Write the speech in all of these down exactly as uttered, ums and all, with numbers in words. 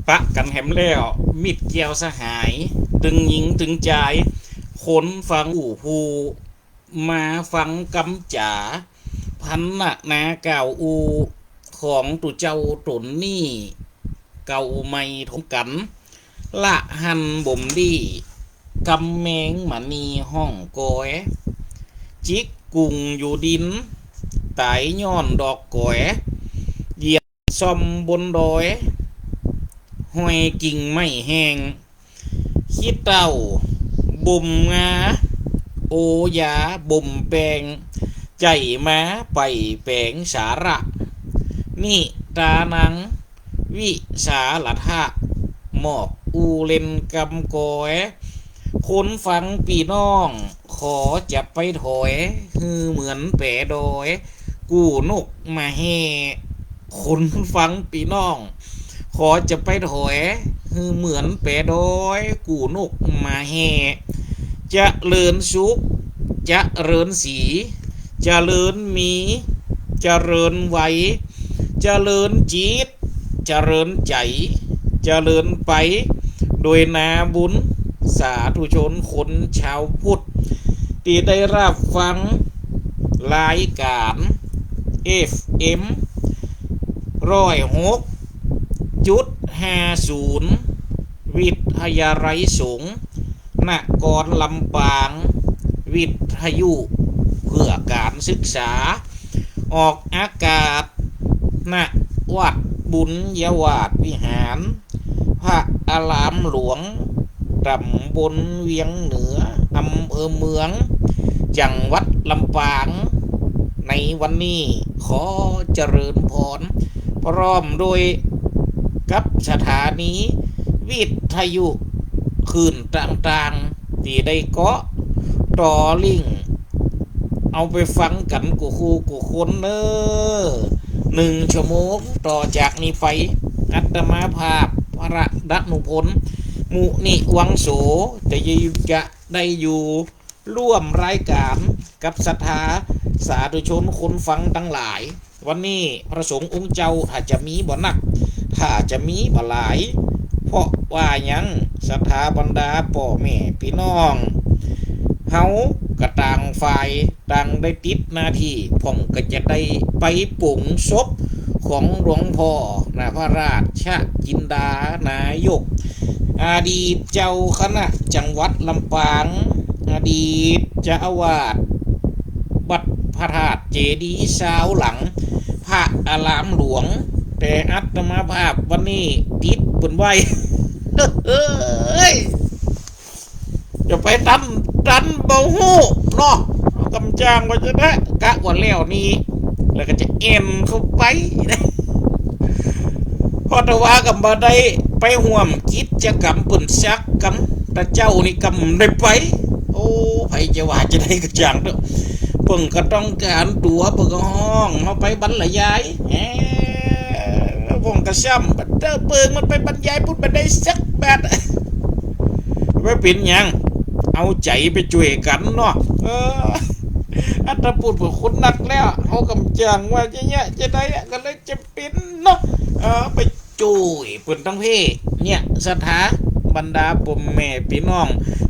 ปะกั๋นแหมแล้ว มิตรแก้วสหาย ตึงหญิงตึงจาย คนฟังอู้ฮู้ มาฟังกำจ๋า พรรณนากล่าวอู้ ของตุ๊เจ้าต๋นนี้ เก่าใหม่ถมกั๋น ละหันบ่มลี้ กำแมงมณีห้องกอย จิกกุ่งอยู่ดิน ต๋ายย้อนดอกก๋อย เหยียบซ่อมบนดอย ห้อยกิ่งไม้แห้ง ขี้เถ้าบ่มงา โอยาบ่มแปง ใจ๋มาไปแป๋งสาระ นิตานัง วิสาละทะ หมอกอู้เล่นกำกอย คนฟังปี้น้อง ขอจะไปถอย หื้อเหมือนแป๋ดอย กู้นกมาแห่ คนฟังปี้น้อง ขอจะไปถอย หื้อเหมือนแป๋ดอย กู้นกมาแห่ เจริญสุข เจริญศรี เจริญมี เจริญไว เจริญจิต เจริญใจ๋ เจริญไป โดยนาบุญ สาธุชนคนชาวพุทธ ตี้ได้ฮับฟังรายก๋าน เอฟเอ็ม ร้อยหกจุดห้าศูนย์ วิทยาลัยสงฆ์นครลำปาง วิทยุเพื่อก๋านศึกษา ออกอากาศ ณ วัดบุญญาวาสวิหาร พระอารามหลวง ตำบลเวียงเหนือ อำเภอเมือง จังหวัดลำปาง ในวันนี้ ขอเจริญพร พร้อมโดยกับสถานีวิทยุคลื่นต่างๆ ตี้ได้เกาะต่อลิงก์ เอาไปฟังกั๋นกู้คู่กู้คนเน่อ หนึ่งชั่วโมงต่อจากนี้ไป อาตมาภาพ พระดนุพล มุนิวังโส จะ จะได้อยู่ร่วมรายก๋านกับศรัทธาสาธุชนคนฟังตังหลาย วันนี้พระสงฆ์องค์เจ้าถ้าจะมีบ่นัก ถ้าจะมีบ่หลาย เพราะว่าหยัง ศรัทธาบรรดาป้อแม่ปี้น้อง เฮาก็ต่างฝ่ายต่างได้ติดหน้าตี้ พ่องก็จะได้ไปป๋งศพของหลวงพ่อนะ พระราชจินดานายก อดีตเจ้าคณะจังหวัดลำปาง อดีตเจ้าอาวาสวัดพระธาตุเจดีย์ซาวหลัง พระอารามหลวง แต่อาตมาภาพวันนี้ติดเปิ้นไว้ เฮ้ย จะไปตัน ตันบ่ฮู้เนาะ กำจ่างว่าจะได้ กะว่าแล้วนี้ แล้วก็จะแอ่นเข้าไป เพราะแต่ว่าก็บ่ได้ไปฮ่วมกิจกรรมเปิ้นสักกำ แต่เจ้านี่กำได้ไป โอ้ ใผจะว่าจะได้กระจ่างเนาะ เปิ้นก็ต้องก๋านตั๋ว เปิ้นก็ฮ้องเฮาไปบรรยาย แหม ผมก็ซ้ำ บัดเตอร์เปิงมันไปบรรยายปุ้นบ่ได้สักบาท บ่เป๋นหยัง เอาใจ๋ไปจ้วยกั๋นเนาะ เออ อัตตะปุตตะคุณนักแล้ว เฮากำจ่างว่าจะเยียะจะได้อะ ก็เลยจะเป๋นเนาะ เออ ไปจ้วยเปิ้นตังเพ เนี่ย ศรัทธาบรรดาป้อแม่ปี้น้อง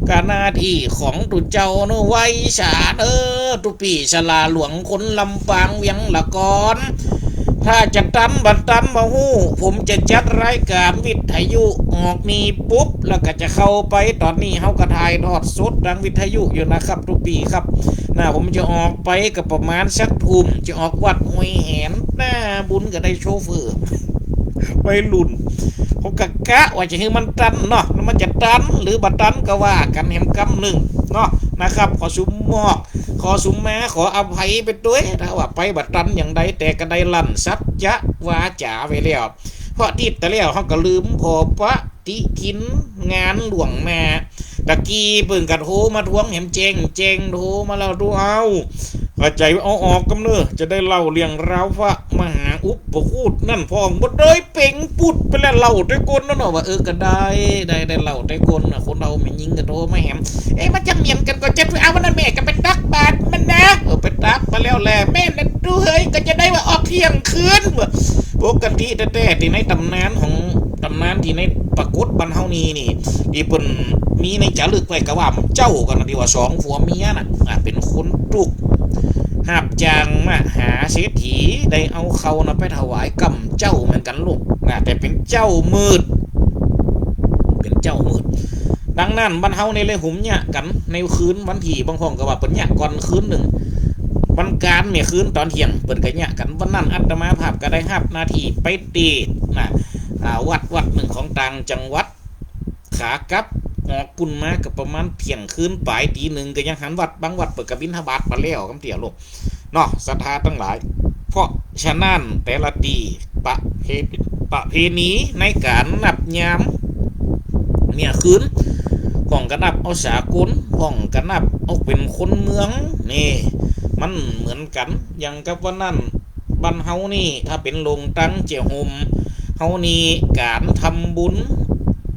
กาหน้าตี้ของตุ๊เจ้าเนาะ ไหว้สาเนาะ ตุ๊ปี้ศาลาหลวงคนลำปางเวียงละกอน ถ้าจะตันบ่ตันบ่ฮู้ ผมจะจัดรายก๋านวิทยุออกนี่ปุ๊บ แล้วก็จะเข้าไป ต๋อนนี้เฮาก็ถ่ายทอดสดตางวิทยุอยู่นะครับ ตุ๊ปี้ครับ นะ ผมจะออกไปก็ประมาณสักทุ่ม จะออกวัดห้วยแหน หน้าบุญก็ได้โชเฟอร์ วัยรุ่น ผมก็กะว่าจะหื้อมันตันเนาะ มันจะตันหรือบ่ตันก็ว่ากั๋นแหมกำนึ่งเนาะ นะครับ ขอสุมมอบ ขอสุมมา ขออภัยไปตวย ถ้าว่าไปบ่ตันอย่างใด แต่ก็ได้ลั่นสัจจะวาจ๋าไว้แล้ว เพราะอาทิตย์แต่แล้วเฮาก็ลืมผ่อปฏิทินงานล่วงหน้า ตะกี้เปิ้นก็โทรมาทวงแหมแจ้ง แจ้งโทรมาแล้ว ดูเอา เข้าใจ๋ว่าเอาออกกำเนาะ จะได้เล่าเรื่องราวพระมหาอุปคุตนั่นพ่อง บ่ได้เป๋งปุดไปแล้ว เล่าแต่ก้นนั่นเนาะ ว่าเออ ก็ได้ ได้ ได้เล่าแต่ก้นน่ะ คนเฒ่าแม่ญิงก็โทรมาแหม เอ๊ะ มันจะเหมือนกั๋นก็จะเอาวันนั้นแม่ก็ไปตักบาตรมันนะ เออ ไปตักมาแล้วแหละ แม่นั่นดูเฮ้ย ก็จะได้ว่าออกเที่ยงคืน ปกติแต๊ๆ ตี้ในต๋ำนานของ ต๋ำนาน ตี้ในปรากฏบ้านเฮานี่นี่ ตี้เปิ้นมีในจ๋ารึกไว้ก็ว่าเจ้ากั๋นนะ ตี้ว่าสองผัวเมียน่ะ อ่า เป๋นคนตุ๊ก ฮับจ้างมหาเศรษฐี ได้เอาข้าวน่ะไปถวายก้ำเจ้าเหมือนกั๋นลูก นะ แต่เป๋นเจ๊ามืด เป๋นเจ๊ามืด ดังนั้นบ้านเฮานี่เลยหุมเยียะกั๋นในคืนวันตี้ บางพ่องก็ว่าเปิ้นเยียะก่อนคืนนึ่ง วันก๋านเนี่ยคืนต๋อนเตี้ยงเปิ้นก็เยียะกั๋น วันนั้นอาตมาภาพก็ได้ฮับหน้าตี้ไปเตะนะ อ่า วัดวัดนึ่งของต่างจังหวัด ขากลับออกปุ้นมาก็ประมาณเตี้ยงคืนป๋าย ตี๋นึ่งก็ยังหันวัด บางวัดเปิ้นก็บิณฑบาตไปแล้วกำเตี้ยลูก เนาะ ศรัทธาตังหลาย เพราะฉะนั้นแต่ละตี้ประเพ ประเพณีในก๋านนับยามเยียะคืน พ่องก็นับเอาสากล พ่องก็นับเอาเป๋นคนเมือง นี่ มันเหมือนกั๋น อย่างกับวันนั้น บ้านเฮานี่ ถ้าเป๋นโลงตังเจียห่มเฮานี่ ก๋านทำบุญ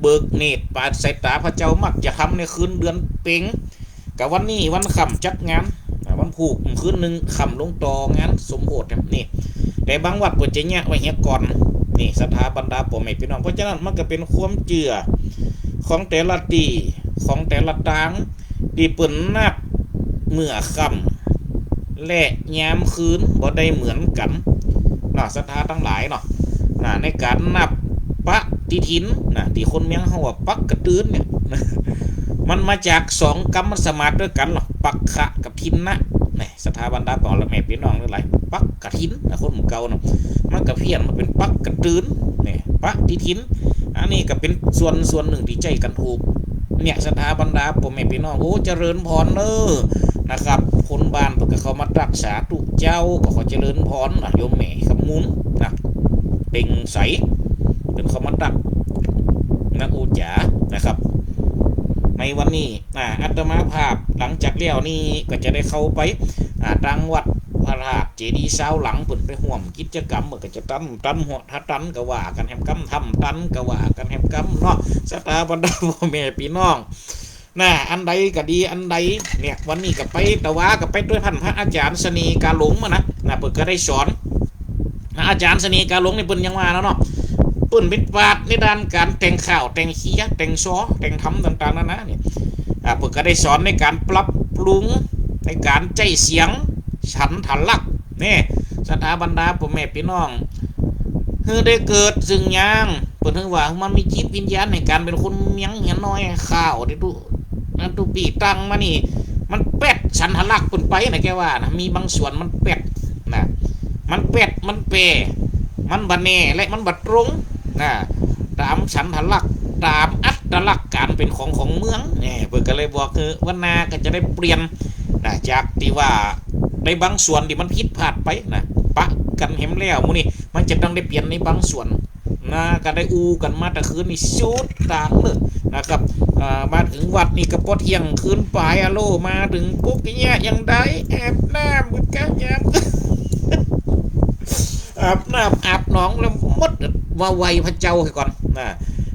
เบิกเนตรปาดสายต๋าพระเจ้ามักจะทำในคืนเดือนเพ็ญ กะวันนี้วันค่ำจัดงาน อ่า วันพูกคืนนึ่งค่ำลงต่องานสมโภชเนี่ย นี่ แต่บางวัดเปิ้นจะเยียะไว้เหียก่อน นี่ ศรัทธาบรรดาป้อแม่ปี้น้อง เพราะฉะนั้นมันก็เป๋นความเจื้อของแต่ละตี้ ของแต่ละตาง ตี้เปิ้นนับเมื่อค่ำและยามคืนบ่ได้เหมือนกั๋น เนาะ ศรัทธาตังหลายเนาะ นะ ในก๋านนับปฏิทินนะ ตี้คนเมืองเฮาว่าปักกะตื่นเนี่ย มันมาจากสองกำมันสมาดด้วยกั๋นเนาะ ปักขะกับทินนะ นี่ ศรัทธาบรรดาป้อแม่ปี้น้องหลายๆ ปักกะถิ่นนะ คนหมู่เก่าเนาะ มันก็เพี้ยนมาเป๋นปักกะตื่น นี่ ปฏิทิน อันนี้ก็เป๋นส่วน ส่วนนึ่งตี้ใจ๊กั๋นถูก เนี่ย ศรัทธาบรรดาป้อแม่ปี้น้อง โอ้ เจริญพรเน้อ นะครับ คนบ้านเปิ้นก็เข้ามาตักสาธุเจ้า ก็ขอเจริญพรนะ โยมแม่คำมูลนะ เต็งใส เปิ้นเข้ามาตักนะ อู้จ๋านะครับ ในวันนี้ อ่า อาตมาภาพหลังจากแล้วนี่ก็จะได้เข้าไป อ่า ตังวัดพระธาตุเจดีย์ซาวหลัง เปิ้นไปฮ่วมกิจกรรม เปิ้นก็จะตำ ตำหัวทะตันก็ว่ากั๋นแหมกำ ทำตันก็ว่ากั๋นแหมกำเนาะ ศรัทธาบรรดาป้อแม่ปี้น้อง นะ อันใดก็ดี อันใดเนี่ย วันนี้ก็ไป ตะวาก็ไปตวยพ่านพระอาจ๋ารย์เสน่ห์กาหลงมานะ นะ เปิ้นก็ได้สอน พระอาจ๋ารย์เสน่ห์กาหลงนี่เปิ้นยังว่าแล้วเนาะ เปิ้นเป๋นปราชญ์ในด้านก๋านแต่งข้าว แต่งเคีย แต่งซอ แต่งธรรมต่างๆ นานาเนี่ย อ่า เปิ้นก็ได้สอนในก๋านปรับปรุง ในก๋านใจ๊เสียงฉันทลักษณ์ นี่ ศรัทธาบรรดาป้อแม่ปี้น้อง หื้อได้เกิดเซิ่งยาง เปิ้นถือว่ามันมีจิตวิญญาณในก๋านเป๋นคนเมืองเหียน้อย ข้าวตี้ตุ๊ อันตุ๊ปี้ตั้งมานี่ มันแป๊ดฉันทลักษณ์เปิ้นไปนะ แกว่านะ มีบางส่วนมันแป๊ดนะ มันแป๊ด มันแปร มันบ่แน่และมันบ่ตรงนะ ต๋ามฉันทลักษณ์ ต๋ามอัตลักษณ์ก๋านเป๋นของของเมือง นี่ เปิ้นก็เลยบอก เออ วันหน้าก็จะได้เปลี่ยนนะ จากตี้ว่าในบางส่วนตี้มันผิดพลาดไปนะ ปะกั๋นแหมแล้ว มื้อนี้มันจะต้องได้เปลี่ยนในบางส่วน นะ ก็ได้อู้กั๋นมาแต่คืนนี่สุดตางเลยนะครับ อ่า มาเถิงวัดนี่ก็ปอเตี้ยงคืนป๋ายอะโล มาเถิงปุ๊บก็เยียะอย่างใด อาบน้ำ มื้อก้า ยาม อาบน้ำอาบหนองแล้วหมด มาไหว้พระเจ้าก่อนนะ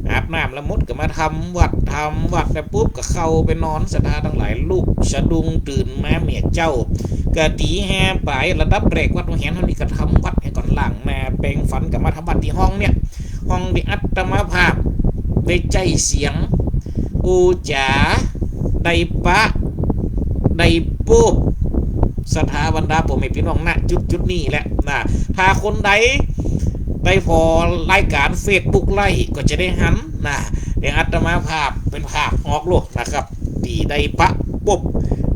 อาบน้ำแล้วหมดก็มาทำวัตร ทำวัตรแล้วปุ๊บก็เข้าไปนอน ศรัทธาตังหลาย ลุกสะดุ้งตื่นมาเมียเจ้า ก็ตี๋ห้าป๋าย ระดับแรกวัดหัวแหนเฮานี่ก็ทำวัตรเหียก่อน ล้างหน้าแปรงฟัน ก็มาทำวัตรตี้ห้องเนี่ย ห้องตี้อาตมาภาพได้ใจ๊เสียง อู้จ๋า ได้ปะ ได้ปบ ศรัทธาบรรดาป้อแม่ปี้น้อง ณ จุดๆ นี้แหละนะ ถ้าคนใดได้ผ่อรายก๋านเฟซบุ๊กไลฟ์ก็จะได้หันนะ เดี๋ยวอาตมาภาพเป๋นภาพออกโลดนะครับ ตี้ได้ปะปบ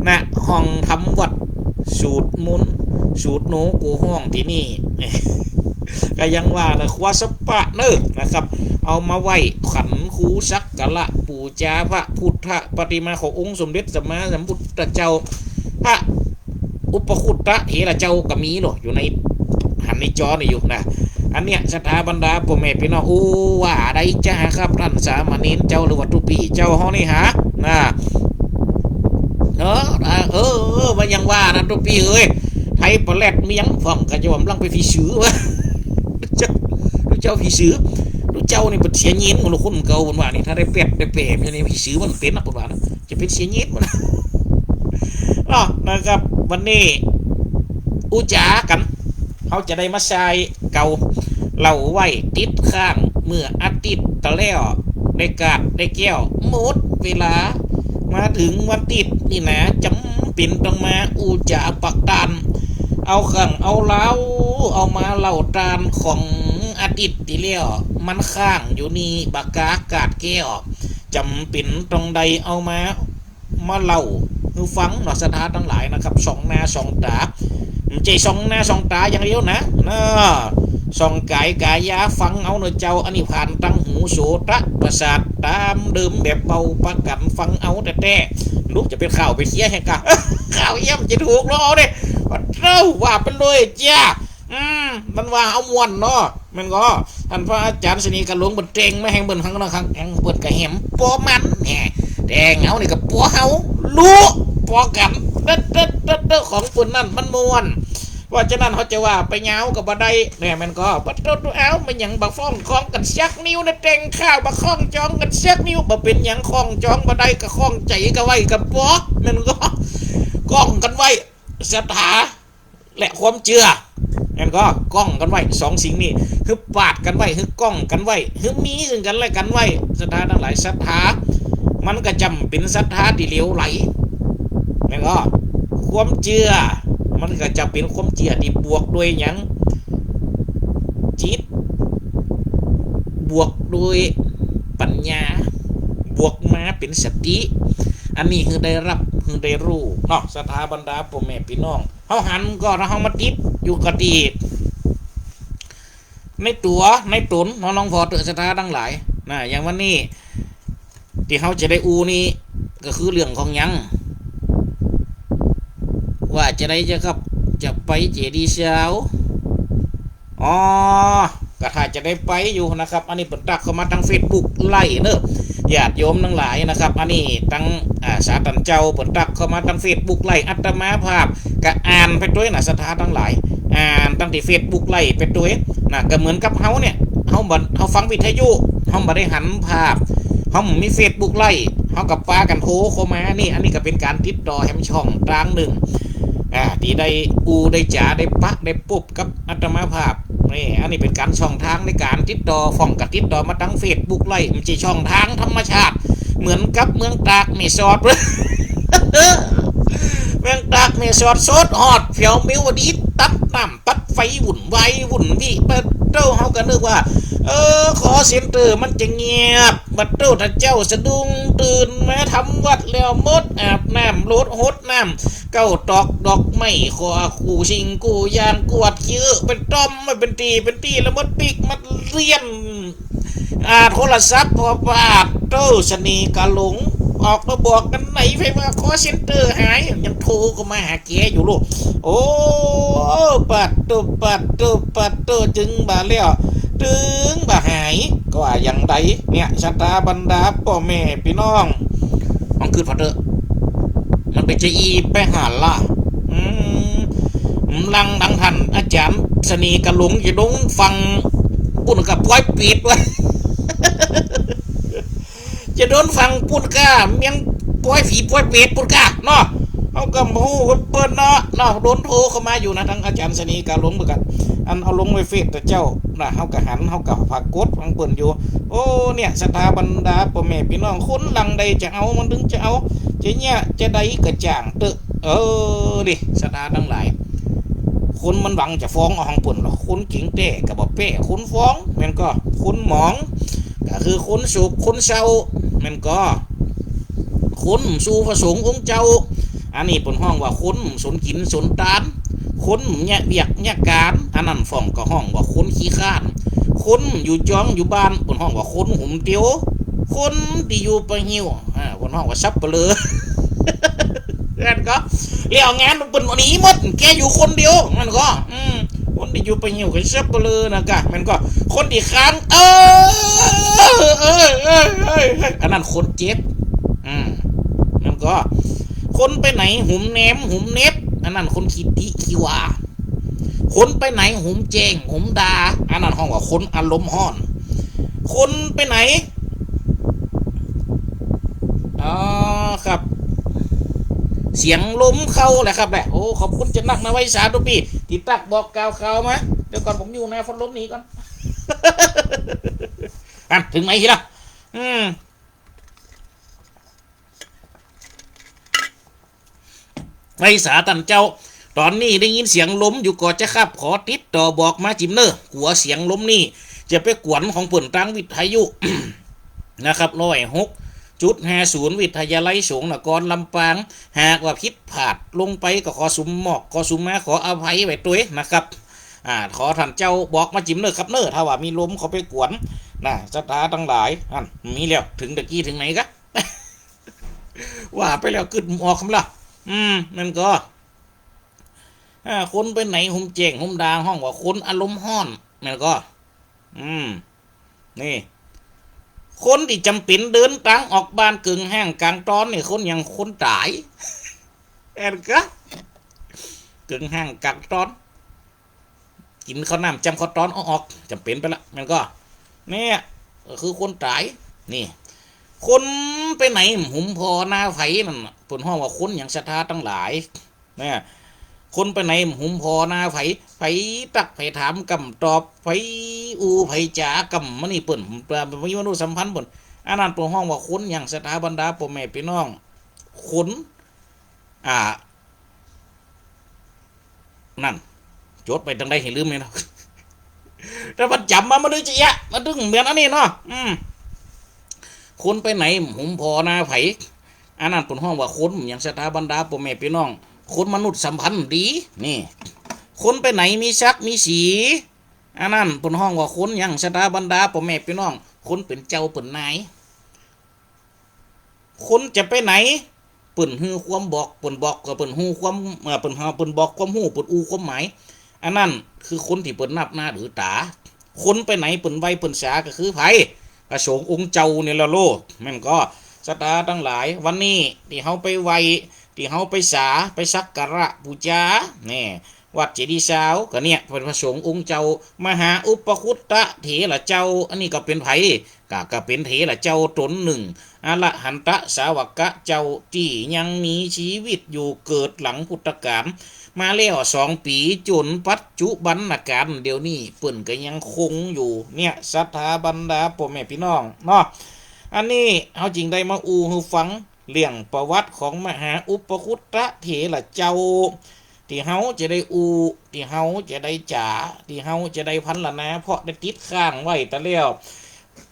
ณ ห้องทำวัตร สูตรมนต์ สูตรโนกูฮ้องตี้นี่ ก็ยังว่านะ ครัวสปะเนอะนะครับ เอามาไหว้ขันครูสักการะปู๋จาพระพุทธปฏิมาขององค์สมเด็จสัมมาสัมพุทธเจ้า พระอุปคุตตะเถระเจ้าก็มีเนาะ อยู่ใน หันในจอนี่อยู่นะ อันเนี้ย ศรัทธาบรรดาป้อแม่ปี้น้อง โอ้ ว่าใดจ๊ะครับ ต้านสามเณรเจ้า หรือว่าตุ๊ปี้เจ้าเฮานี่หา นะ เออ เออ เออ มันยังว่านะ ตุ๊ปี้เอ้ย ไทยปะแลดเมียงพ่องก็จะว่ามันลังไปผีสือวะ ตุ๊เจ้า ตุ๊เจ้าผีสือ ตุ๊เจ้านี่เป๋นเสียเงินหมดละ คนเก่าเปิ้นว่านี่ ถ้าได้แป๊ดได้แปรมานี่ ผีสือมันเป๋นนะ เปิ้นว่านะ จะเป๋นเสียเงินหมดนะ เนาะ นะครับ วันนี้อู้จ๋ากั๋น เฮาจะได้มาใส่เก่า เล่าไว้ติดค้าง เมื่ออาทิตย์ตะแล้ว ได้กาดได้แก้ว หมดเวลา มาเถิงวันอาทิตย์นี่นะ จ๋ำเป๋นต้องมาอู้จ๋าปากต้าน เอาเรื่องเอาราว เอามาเล่าต้านของอาทิตย์ตี้แล้ว มันค้างอยู่นี่ บ่ากล้ากาดแก้ว จ๋ำเป๋นต้องได้เอามา มาเล่าหื้อฟังเนาะ ศรัทธาตังหลายนะครับ ส่องหน้าส่องต๋า บ่ใจ้ส่องหน้าส่องต๋าอย่างเดียวนะ นะ ส่องก๋ายก๋ายาฟังเอาเนาะเจ้า อันนี้ผ่านตังหูโสตประสาทต๋ามเดิมแบบเบาประกั๋นฟังเอาแต๊ๆ ลูกจะเป๋นข่าวเป๋นเสียงแหงกะ ข่าวเยี่ยมจะถูกเนาะ เอาเด้ ปะเต้า ว่าไปเลยจ้า อืม มันว่าเอาม่วนเนาะ แม่นก่อ ต้านพระอาจ๋ารย์เสน่ห์กาหลงเปิ้นแต่งมาแหงเปิ้นหังนะ หังแหงเปิ้นกะแหมปอมันแหม แต่งเอานี่กะปอเฮา ฮู้ ปอกั๋น เต๊อะๆๆๆ ของเปิ้นนั่นมันม่วน เพราะฉะนั้นเฮาจะว่าไปยาวกะบ่ได้ แหม แม่นก่อ ปะโต เอา มันหยังบ่ฟ้องข้องกั๋นสักนิ้วนะ แต่งข้าวบ่ข้องจองกั๋นสักนิ้ว บ่เป๋นหยัง ข้องจองบ่ได้กะข้องใจ๋กะไว้กะปอ แม่นก่อ ก้องกั๋นไว้ ศรัทธา และความเจื้อ แม่นก่อ ก้องกั๋นไว้ สองสิ่งนี้ หื้อปาดกั๋นไว้ หื้อก้องกั๋นไว้ หื้อมีซึ่งกั๋นและกั๋นไว้ ศรัทธาตังหลาย ศรัทธา มันกะจ๋ำเป๋นศรัทธาตี้เหลวไหล แม่นก่อ ความเจื้อ มันกะจ๋ำเป๋นความเจื้อตี้บวกด้วยหยัง จิต บวกด้วยปั๋ญญา บวกมาเป๋นสติ อันนี้หื้อได้ฮับ หื้อได้ฮู้เนาะ ศรัทธาบรรดาป้อแม่ปี้น้อง เฮาหันก่อ เฮามาติดอยู่กะตี้ ในตั๋วในต๋นเนาะ ลองผ่อเต๊อะ ศรัทธาตังหลาย นะ อย่างวันนี้ ตี้เฮาจะได้อู้นี่ กะคือเรื่องของหยัง ว่าจะได้จะครับ จะไปเจดีย์ซาว อ๋อ กะถ้าจะได้ไปอยู่นะครับ อันนี้เปิ้นตั๊กเข้ามาตังเฟซบุ๊กไลฟ์เนาะ ญาติโยมตังหลายนะครับ อันนี้ตัง อ่า สาตันเจ้าเปิ้นตั๊กเข้ามาตังเฟซบุ๊กไลฟ์ อาตมาภาพกะอ่านไปตวยนะ ศรัทธาตังหลาย อ่านตังตี้เฟซบุ๊กไลฟ์ไปตวยนะ กะเหมือนกับเฮาเนี่ย เฮาบ่ เฮาฟังวิทยุ เฮาบ่ได้หันภาพ เฮาบ่มีเฟซบุ๊กไลฟ์ เฮากะปากั๋นโทรเข้ามานี่ อันนี้กะเป๋นก๋านติดต่อแหมช่องตางนึ่ง อ่า ตี้ได้อู้ได้จ๋า ได้ปะได้ปบกับอาตมาภาพ นี่ อันนี้เป๋นก๋านช่องตางในก๋านติดต่อ ฟ้องกะติดต่อมาตังเฟซบุ๊กไลฟ์ บ่ใจ้ช่องตางธรรมชาติ เหมือนกับเมืองตากแม่สอด เมืองตากแม่สอด สดฮอดแผวเมียวดี ตัดน้ำตัดไฟ วุ่นวายวุ่นวี ปะโต้ เฮากะนึกว่า เออ คอลเซ็นเตอร์มันจะเงียบ ปะโต้ ถ้าเจ้าสะดุ้งตื่นมาทำวัตรแล้ว หมดอาบน้ำ โลดหดน้ำ เก๊าตอกดอกไม้ ขอกู้สิ่งกู้อย่าง กวาดขี้เอื้อเป๋นต่อมมาเป๋นตี้เป๋นตี้ แล้วหมดปิ๊กหมดเรียน อ่า โทรศัพท์ ผ่อ ปะโต้ เสน่ห์กาหลง ออกมาบอกกั๋นไหน ไผว่าคอลเซ็นเตอร์หาย ยังโทรเข้ามาหาแกอยู่ลูก โอ้ ปะโต้ ปะโต้ ปะโต้ จึงบ่าแล้ว ตึงบ่าหาย กะว่าอย่างใดเนี่ย ศรัทธาบรรดาป้อแม่ปี้น้อง ลองกึ๊ดผ่อเต๊อะ มันเป๋นจาอี้ไปหาล่ะ อืม ลังดังต้านอาจ๋ารย์เสน่ห์กาหลง จะโดนฟั่งปุ้นกา ปอยเปรตวะ จะโดนฟั่งปุ้นกา เมียงปอยผีปอยเปรตปุ้นกาเนาะ เฮากะบ่ฮู้เปิ้นเนาะ เนาะ โดนโทรเข้ามาอยู่นะ ตังอาจ๋ารย์เสน่ห์กาหลงเหมือนกั๋น อันเอาลงไว้เฟซตะเจ้านะ เฮากะหัน เฮากะปรากฏฟังเปิ้นอยู่ โอ้ เนี่ย ศรัทธาบรรดาป้อแม่ปี้น้อง คนหลังใดจะเอา มันเถิงจะเอา จะเยียะจะใดกะจ่างเต๊อะ เออ นี่ ศรัทธาตังหลาย คนมันหวังจะฟ้องเอาของเปิ้นลอ คนเก่งแต๊กะบ่แป๊คนฟ้อง แม่นก่อ คนหมอง กะคือคนโศกคนเศร้า แม่นก่อ คนบ่สู่พระสงฆ์องค์เจ้า อันนี้เปิ้นฮ้องว่าคนบ่สนกิ๋นสนตาน คนบ่เยียะเวียกเยียะก๋าน อันนั้นฟ้องกะฮ้องว่าคนขี้คร้าน คนบ่อยู่จองอยู่บ้าน เปิ้นฮ้องว่าคนหุมเตียว คนตี้อยู่ปะหิ้ว อ่า เปิ้นฮ้องว่าสัปเหร่อ แม่นก่อ แล้วงานเปิ้นหนีหมด แกอยู่คนเดียว แม่นก่อ อืม คนตี้อยู่ปะหิ้วกะสัปเหร่อนะกะ แม่นก่อ คนตี้คร้าน เออ เออ เออ อันนั้นคนเจ็บ อืม แม่นก่อ คนไปไหนหุมแนมหุมเน็บ อันนั้นคนขี้ติขี้ว่า คนไปไหนหุมแจ้งหุมด่า อันนั้นฮ้องว่าคนอารมณ์ฮ้อน คนไปไหน อ๋อ ครับ เสียงลมเข้าแหละครับแหละ โอ้ ขอบคุณจะนักนะ ไหว้สาธุปี้ ตี้ตั๊กบอกกล่าวข่าวมา เดี๋ยวก่อน ผมอยู่นะ ฟังลมหนีก่อน อันเถิงไหนทีละ อืม ไหว้สาต้านเจ้า ต๋อนนี้ได้ยินเสียงลมอยู่ก่อเจ้าครับ ขอติดต่อบอกมาจิมเน่อ กั๋วเสียงลมนี่จะไปกวนของเปิ้นตางวิทยุ นะครับ ร้อยหกจุดห้าศูนย์ วิทยาลัยสงฆ์นครลำปาง หากว่าผิดพลาดลงไปก็ขอสุมหมอก ขอสุมมา ขออภัยไว้ตวยนะครับ อ่า ขอต้านเจ้าบอกมาจิมเน่อครับเน่อ ถ้าว่ามีลมเข้าไปกวนนะ ศรัทธาตังหลาย อัน มีแล้ว เถิงตะกี้เถิงไหนกะ ว่าไปแล้วกึ๊ดบ่ออกกำละ อืม มันก็ อ่า คนไปไหนห่มแจ้งห่มดา ฮ้องว่าคนอารมณ์ฮ้อน มันก็ อืม นี่ คนตี้จ๋ำเป๋นเดินตางออกบ้านเกิ่งฮ้างก๋างตอนนี่ คนหยัง คนต๋าย แม่นกะ เกิ่งฮ้างก๋างตอน กิ๋นข้าวน้ำจ้ำข้าวตอนออกๆ จ๋ำเป๋นไปละ มันก็ เนี่ย ก็คือคนต๋าย นี่ คนไปไหนบ่หุมผ่อนาใผนั่นน่ะ เปิ้นฮ้องว่าคนหยัง ศรัทธาตังหลาย เนี่ย คนไปไหนบ่หุมผ่อนาใผ ใผตักใผถามกำตอบ ใผอู้ใผจ๋ากำ มันนี่เปิ้น มีมนุษยสัมพันธ์เปิ้น อันนั้นเปิ้นฮ้องว่าคนหยัง ศรัทธาบรรดาป้อแม่ปี้น้อง คน อ่า นั่น จดไปตังใดหื้อลืมเลยเนาะ ถ้ามันจ๋ำมา มันเลยจะเยียะ มันเถิงเหมือนอันนี้เนาะ อืม คนไปไหนบ่หุมผ่อนาใผ อันนั้นเปิ้นฮ้องว่าคนหยัง ศรัทธาบรรดาป้อแม่ปี้น้อง คนมนุษยสัมพันธ์ดี นี่ คนไปไหนมีศักดิ์มีศรี อันนั้นเปิ้นฮ้องว่าคนหยัง ศรัทธาบรรดาป้อแม่ปี้น้อง คนเป๋นเจ้าเป๋นนาย คนจะไปไหน เปิ้นหื้อความบอก เปิ้นบอกก็เปิ้นฮู้ความ เอ่อ เปิ้นหา เปิ้นบอกความฮู้ เปิ้นอู้ความหมาย อันนั้นคือคนตี้เปิ้นนับหน้าถือต๋า คนไปไหนเปิ้นไหว้เปิ้นสาก็คือใผ พระสงฆ์องค์เจ้านี่ละโลด แม่นก็ ศรัทธาตังหลาย วันนี้ตี้เฮาไปไหว้ ตี้เฮาไปสา ไปสักการะปู๋จา แน่ วัดเจดีย์ซาว ก็เนี่ยเป๋นพระสงฆ์องค์เจ้า มหาอุปคุตตะเถระเจ้า อันนี้ก็เป๋นใผ ก็ ก็เป๋นเถระเจ้าต๋นนึ่ง อรหันตสาวกะเจ้า ตี้ยังมีจีวิตอยู่ เกิดหลังพุทธกาลมาแล้วสองปี๋ จ๋นปัจจุบันกาล เดี๋ยวนี้เปิ้นก็ยังคงอยู่ เนี่ย ศรัทธาบรรดาป้อแม่ปี้น้องเนาะ อันนี้เฮาจึงได้มาอู้หื้อฟัง เรื่องประวัติของมหาอุปคุตตะเถระเจ้า ตี้เฮาจะได้อู้ ตี้เฮาจะได้จ๋า ตี้เฮาจะได้พรรณนา เพราะได้ติดค้างไว้ตะแล้ว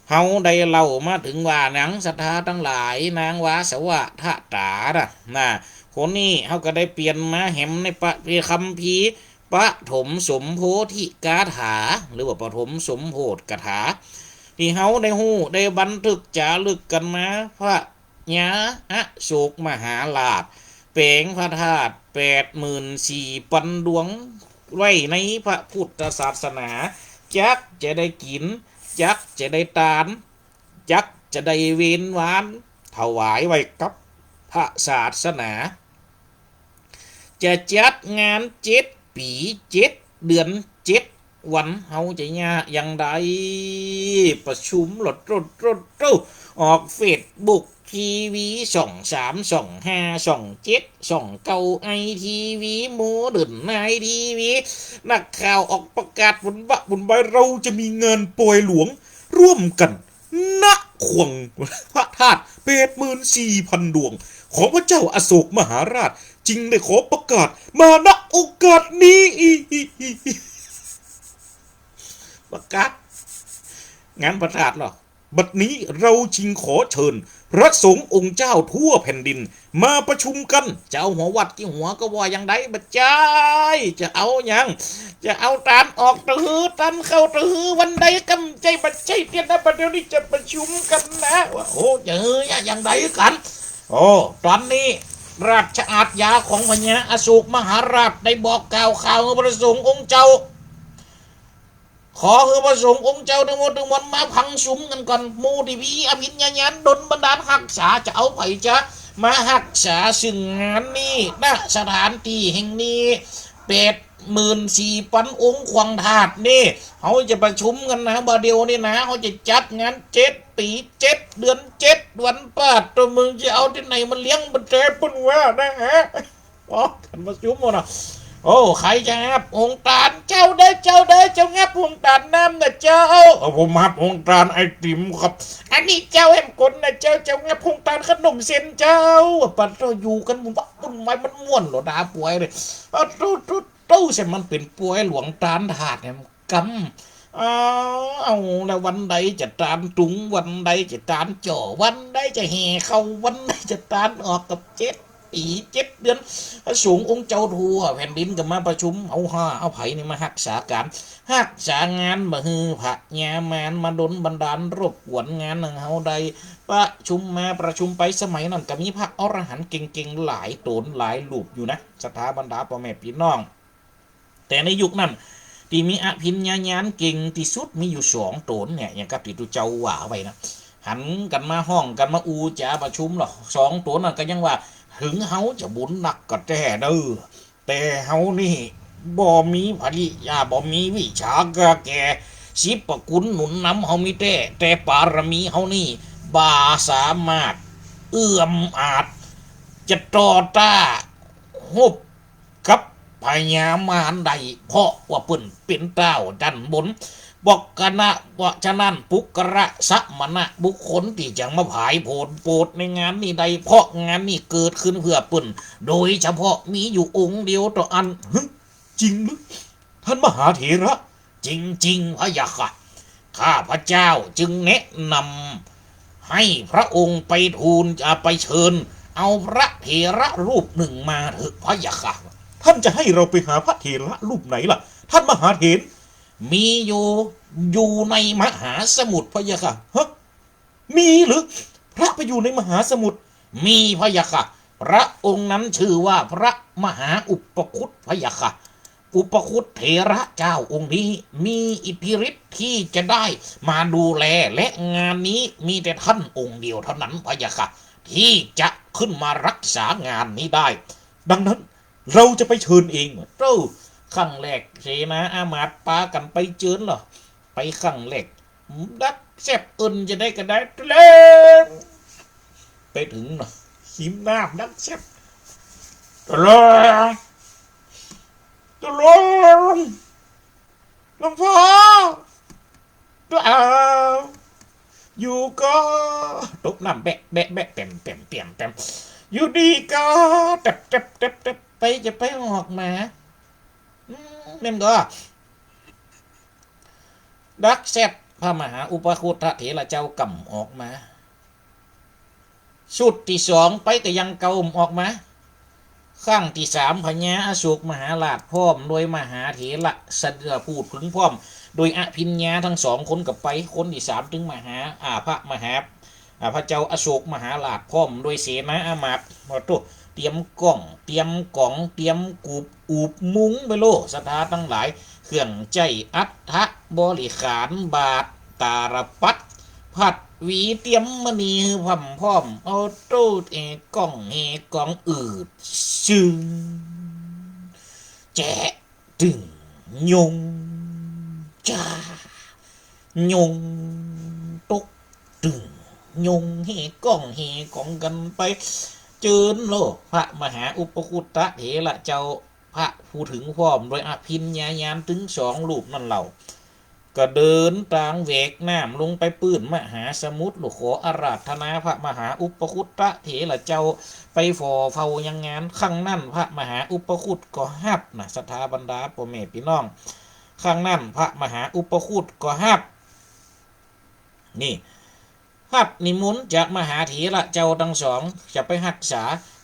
เฮาได้เล่ามาเถิงว่าหนัง ศรัทธาตังหลาย นางวาสวะทะต๋านะ นะ คนนี้เฮาก็ได้เปลี่ยนมาแหมในพระคัมภีร์ปฐมสมโพธิกาถา หรือว่าปฐมสมโพธิกาถา ตี้เฮาได้ฮู้ได้บันทึกจ๋ารึกกั๋นมา พระ ญาอโศกมหาราช แป๋งพระธาตุแปดหมื่นสี่ปันดวง ไว้ในพระพุทธศาสนา จักจะได้กิ๋น จักจะได้ตาน จักจะได้เวนวาน ถวายไว้กับพระศาสนา จะจัดงานเจ็ดปี๋เจ็ดเดือนเจ็ดวัน เฮาจะเยียะอย่างใด ประชุมโลด โลด โลด โลด ออกเฟซบุ๊ก ทีวี ช่องสาม ช่องห้า ช่องเจ็ด ช่องเก้า ไอทีวี โมเดิร์น ไอทีวี นักข่าวออกประกาศบุญบะบุญบาย เราจะมีงานปอยหลวงร่วมกั๋น ณ ขวังพระธาตุแปดหมื่นสี่ปันดวง ของพระเจ้าอโศกมหาราช จึงได้ขอประกาศมา ณ โอกาสนี้ ประกาศงานพระธาตุเหรอ บัดนี้เราจึงขอเชิญพระสงฆ์องค์เจ้าทั่วแผ่นดินมาประชุมกั๋น จะเอาหัววัดกี่หัวก็ว่าอย่างใด บ่ใจ้ จะเอาหยัง จะเอาตานออกตะหื้อ ตานเข้าตะหื้อ วันใดกำใจ้ บ่ใจ้เตี้ยนะ บัดเดี๋ยวนี้จะประชุมกั๋นนะ ว่า โอ้ จะหื้ออย่างใดกั๋น โอ้ ต๋อนนี้ราชอาชญาของพญาอโศกมหาราชได้บอกกล่าวข่าวหื้อพระสงฆ์องค์เจ้า ขอหื้อพระสงฆ์องค์เจ้าตึงหมดตึงมวลมาพังสุมกั๋นก่อน หมู่ตี้มีอภิญญาญาณดลบันดาลฮักษา จะเอาใผจะมาฮักษาซึ่งงานนี้ ณ สถานตี้แห่งนี้ แปดหมื่นสี่ปันองค์ขวังธาตุนี่ เฮาจะประชุมกั๋นนะ บ่าเดี่ยวนี้นะ เฮาจะจัดงานเจ็ดปี๋เจ็ดเดือนเจ็ดวัน ปาดโต มึงจะเอาตี้ไหนมาเลี้ยงบรรดาปุ้นวะนะฮะ อ๋อ กั๋นประชุมหมดนะ โอ้ ใผจะฮับฮงตาน เจ้าเน่อ เจ้าเน่อ เจ้าฮับฮงตานน้ำน่ะเจ้า เออ ผมฮับฮงตานไอติมครับ อันนี้เจ้าแหมก๋นน่ะเจ้า เจ้าฮับฮงตานขนมเส้นเจ้า ปะโต้ อยู่กั๋นหมู่บ้าน บุญไว้มันม่วนเหลือดาปวยเลย ปะโต้ โต้ โต้ เสียมันเป๋นปวยหลวงตานถาดแหม กำ อ้าว เอาละ วันใดจะตานตุง วันใดจะตานจ่อ วันใดจะแห่เข้า วันใดจะตานออก กับเจ็ดปี๋เจ็ดเดือน พระสงฆ์องค์เจ้าทั่วแผ่นดินก็มาประชุม เอาห้าเอาใผนี่มาฮักษาก๋าน ฮักษางาน บ่หื้อพญามารมาดลบันดาลรบกวนงานของเฮาได้ ประชุมมาประชุมไป สมัยนั้นก็มีพระอรหันต์เก่งๆ หลายต๋นหลายรูปอยู่นะ ศรัทธาบรรดาป้อแม่ปี้น้อง แต่ในยุคนั้นตี้มีอภิญญาญาณเก่งตี้สุดมีอยู่สองต๋นเนี่ย อย่างกับตี้ตุ๊เจ้าว่าไว้นะ หันกั๋นมาฮ้องกั๋นมาอู้จ๋าประชุมลอ สองต๋นนั้นก็ยังว่า เถิงเฮาจะบุญนักก็แต๊เน่อ แต่เฮานี่บ่มีภริยา บ่มีวิชาแก่ สิบประกุ๋นหนุนนำเฮามีแต๊ แต่ปารมีเฮานี่บ่สามารถเอื้อมอาจจะต่อต้านรบ กับพญามารได้ เพราะว่าเปิ้นเป๋นต้าวด้านบน บอกคณะ เพราะฉะนั้นปุคคละสมณะบุคคลตี้จะมาผายผลโปรดในงานนี้ได้ เพราะงานนี้เกิดขึ้นเพื่อเปิ้นโดยเฉพาะ มีอยู่องค์เดียวเต้าอั้น หึ จริงหรือ ท่านมหาเถระ จริงๆ พะยะค่ะ ข้าพเจ้าจึงแนะนำให้พระองค์ไปทูล อ่า ไปเชิญเอาพระเถระรูปหนึ่งมาเถิดพะยะค่ะ ท่านจะให้เราไปหาพระเถระรูปไหนล่ะ ท่านมหาเถร มีอยู่ อยู่ในมหาสมุทรพะยะค่ะ ฮะ มีหรือ พระไปอยู่ในมหาสมุทร มีพะยะค่ะ พระองค์นั้นชื่อว่าพระมหาอุปคุตพะยะค่ะ อุปคุตเถระเจ้าองค์นี้มีอิทธิฤทธิ์ที่จะได้มาดูแล และงานนี้มีแต่ท่านองค์เดียวเท่านั้นพะยะค่ะ ที่จะขึ้นมารักษางานนี้ได้ ดังนั้นเราจะไปเชิญเอง เต้า ครั้งแรกเสนาอามาตย์ปากั๋นไปเจิญลอ ไปครั้งแรก ดักแซบเอิ้นจะได้ก็ได้ ตะเลง ไปเถิงเนาะ หิมน้ำดักแซบ ตะเลง ตะเลง หลวงพ่อ ตะเลง อยู่ก่อ ตบน้ำแบะ แบะ แบะ แป๋ม แป๋ม แป๋ม แป๋ม อยู่ดีก่อ แต๊บ แต๊บ แต๊บ แต๊บ ไปจะไปออกมา อืม แม่นก่อ ดักแซบ พระมหาอุปคุตเถระเจ้าก่ำออกมา ชุดตี้สองไปก็ยังเก่าบ่ออกมา ครั้งตี้สามพญาอโศกมหาราชพร้อมโดยมหาเถระสะเดือพูดถึงพร้อม โดยอภิญญาทั้งสองคนก็ไป คนตี้สามตึงมหา อ่า พระมหา อ่า พระเจ้าอโศกมหาราชพร้อมโดยเสนาอามาตย์ โอ้โต เตรียมก้อง เตรียมก๋อง เตรียมกูบ อูบมุ้งไปโล ศรัทธาตังหลาย เครื่องใจ๊อัฐบริขาร บาตรตาลปัตร ผัดหวี เตรียมมณีหื้อพร่ำพร้อม เอาโตแห่ก้องแห่ก๋อง อืด ซึ่ง แจ๊ะ ตึง ยง จ้า ยง ตก ตึง ยง แห่ก้องแห่ก๋องกั๋นไป เจิญโล พระมหาอุปคุตเถระเจ้า พระผู้ถึงพร้อมโดยอภิญญาญาณตึงสองรูปนั้นเล่า ก็เดินตางแหวกน้ำลงไปปื้นมหาสมุทร ลูกขออาราธนาพระมหาอุปคุตเถระเจ้าไปฝ่อเฝ้ายังงาน ครั้งนั้นพระมหาอุปคุตก็ฮับนะ ศรัทธาบรรดาป้อแม่ปี้น้อง ครั้งนั้นพระมหาอุปคุตก็ฮับ นี่ ฮับนิมนต์จากมหาเถระเจ้าตังสอง จะไปฮักษา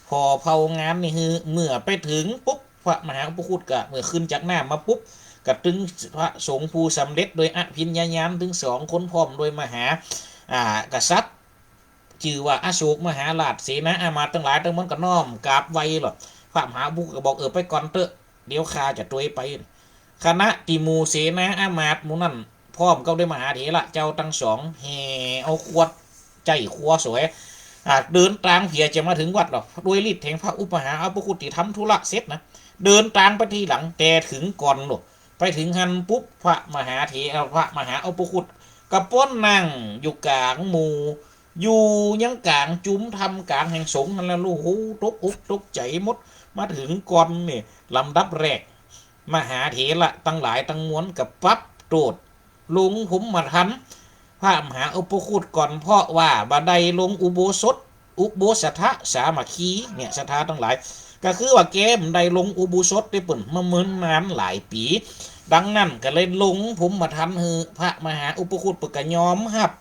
ฝ่อเฝ้างานนี้หื้อ เมื่อไปเถิงปุ๊บ พระมหาอุปคุตก็ เมื่อขึ้นจากน้ำมาปุ๊บ ก็ตึงพระสงฆ์ผู้สำเร็จโดยอภิญญาญาณตึงสองคนพร้อมโดยมหา อ่า กษัตริย์ จื้อว่าอโศกมหาราช เสนาอามาตย์ตังหลายตังมวลก็น้อมกราบไหว้ลอ พระมหาอุปคุตก็บอก เออ ไปก่อนเต๊อะ เดี๋ยวข้าจะตวยไป ขณะตี้หมู่เสนาอามาตย์หมู่นั้น พร้อมกับโดยมหาเถระเจ้าตังสอง แห่เอาขวด ใจ๊ครัวสวย อ่า เดินตางเผียจะมาเถิงวัดลอ โดยฤทธิ์แห่งพระอุปมหาอุปคุตตี้ทำธุระเสร็จนะ เดินตางไปตี้หลัง แต่เถิงก่อนลอ ไปเถิงหั้นปุ๊บ พระมหาเถระ พระมหาอุปคุตก็ป้นนั่งอยู่ก๋างหมู่ อยู่ยังก๋างจุมท่ามก๋างแห่งสงฆ์หั้นแหละ โอ้โห ตกอกตกใจ๋หมด มาเถิงก่อนนี่ ลำดับแรก มหาเถระตังหลายตังมวลก็ปรับโต้ษ ลงพรหมทัณฑ์ พระมหาอุปคุตก่อน เพราะว่าบ่ได้ลงอุโบสถ อุโบสถสามัคคี เนี่ย ศรัทธาตังหลาย ก็คือว่าแกบ่ได้ลงอุโบสถเต๊อะเปิ้น มาเมินนานหลายปี๋ ดังนั้นก็เลยลงพรหมทัณฑ์หื้อพระมหาอุปคุต เปิ้นก็ยอมฮับ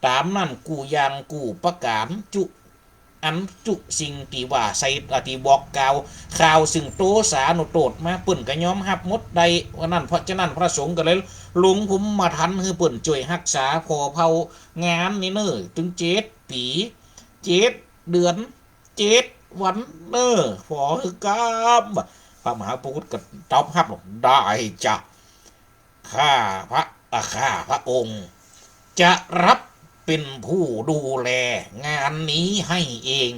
ต๋ามนั้นกู้อย่างกู้ประก๋าน จุ อันจุสิ่งตี้ว่าใส่ อ่า ตี้บอกกล่าว ข่าวซึ่งโตสานุโตษมา เปิ้นก็ยอมฮับหมดได้ ว่านั้น เพราะฉะนั้นพระสงฆ์ก็เลยลงพรหมทัณฑ์หื้อเปิ้นจ้วยฮักษาผ่อเผ่างานนี้เน่อ ตึงเจ็ดปี๋ เจ็ดเดือน เจ็ดวันเน่อ ผ่อหื้อกำ พระมหาอุปคุตก็ตอบฮับ ได้จ้ะ ข้าพระ อ่า ข้าพระองค์ จะรับเป็นผู้ดูแลงานนี้ให้เอง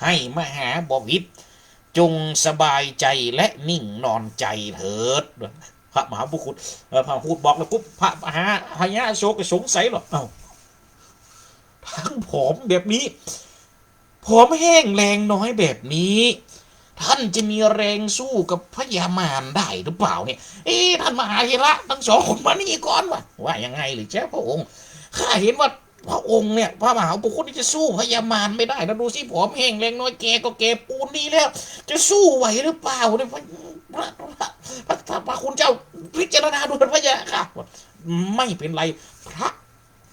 ให้มหาบพิตร จงสบายใจและนิ่งนอนใจเถิด พระมหาอุปคุต เอ่อ พระมหาอุปคุตบอกแล้วปุ๊บ พระมหา พญาอโศกก็สงสัยเหรอ เอ้า ทั้งผอมแบบนี้ ผอมแห้งแรงน้อยแบบนี้ ท่านจะมีแรงสู้กับพญามารได้หรือเปล่าเนี่ย เอ๊ะ ท่านมหาเถระทั้งสองคนมานี่ก่อน ว่า ว่ายังไงหรือเจ้าพระองค์ ข้าเห็นว่าพระองค์เนี่ย พระมหาอุปคุตนี่จะสู้พญามารไม่ได้นะ ดูสิ ผอมแห้งแรงน้อย แก่ก็แก่ปูนนี้แล้ว จะสู้ไหวหรือเปล่าเนี่ย พระ พระ พระ พระ พระคุณเจ้าพิจารณาดูเถิดพระยาค่ะ ไม่เป็นไร พระ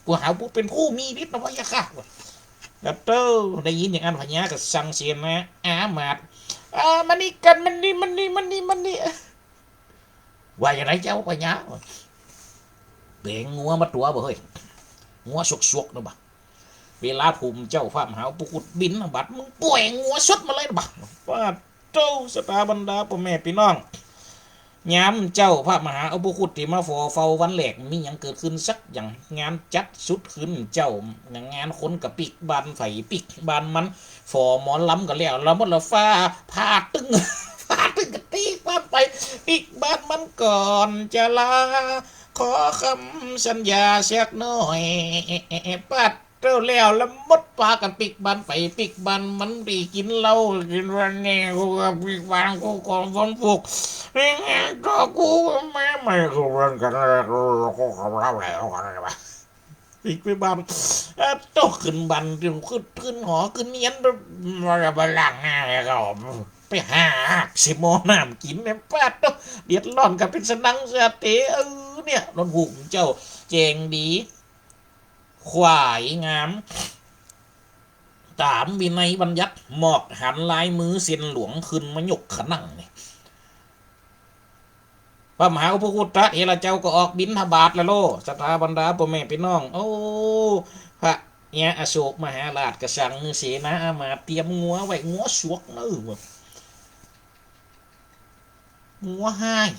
พระมหาอุปคุตเป็นผู้มีฤทธิ์นะพระยาค่ะ แล้วเต้อ ได้ยินอย่างนั้นพญาก็สั่งเสนาอามาตย์ อ่า มานี่กัน มานี่ มานี่ มานี่ มานี่ ว่าอย่างไรเจ้าพญา แป๋งงัวมาตั๋วบ่เฮ้ย งัวสวกๆ นะบ่ะ เวลาผู้เจ้าพระมหาอุปคุตบิณฑบาต มึงป่อยงัวสดมาเลยนะบ่ะ ว่า โต้ ศรัทธาบรรดาป้อแม่ปี้น้อง ยามเจ้าพระมหาอุปคุตตี้มาผ่อเผ่าวันแรก มีหยังเกิดขึ้นสักอย่าง งานจัดสุดขึ้นเจ้า งานคนก็ปิ๊กบ้านไผปิ๊กบ้านมัน ผ่อหมอลำก็แล้ว แล้วหมดแล้ว ฟ้าผ่าตึ้ง ฟ้าตึ้งก็ปิ๊กบ้านไผปิ๊กบ้านมันก่อนจะลา ขอคำสัญญาสักหน่อย ปัด เต้อ แล้วละหมด ปากั๋นปิ๊กบ้านไผปิ๊กบ้านมัน ตี้กิ๋นเหล้ากิ๋นวันนี้ กูก็ปิ๊กบ้านกูก่อนฝนตก นี่ไง ก็กูแม่ไม่กูเล่นกันแล้ว กูก็เล่าแล้วกันนะ ปิ๊กปิ๊กบ้าน เอ่อ ตกขึ้นบ้าน ขึ้น ขึ้นหอ ขึ้นเฮียน มาละ มาล้างหน้าแล้วก็ไปหาหักใส่หม้อน้ำกิ๋นเนี่ย ปาดโต้ เดือดร้อนกั๋นเป๋นสนังสะเต๋ เออ เนี่ย หลวงปู่เจ้าแจ้งดี ขวายงาม ต๋ามวินัยบัญญัติ หมอกหันลายมือเส้นหลวงขึ้นมายกขนังนี่ พระมหาอุปคุตตะเถระเจ้าก็ออกบิณฑบาตแล้วโล ศรัทธาบรรดาป้อแม่ปี้น้อง โอ้ พระยาอโศกมหาราชก็สั่งหื้อเสนาอามาตย์เตรียมงัวไว้ งัวสวกเน่อ งัวฮ้าย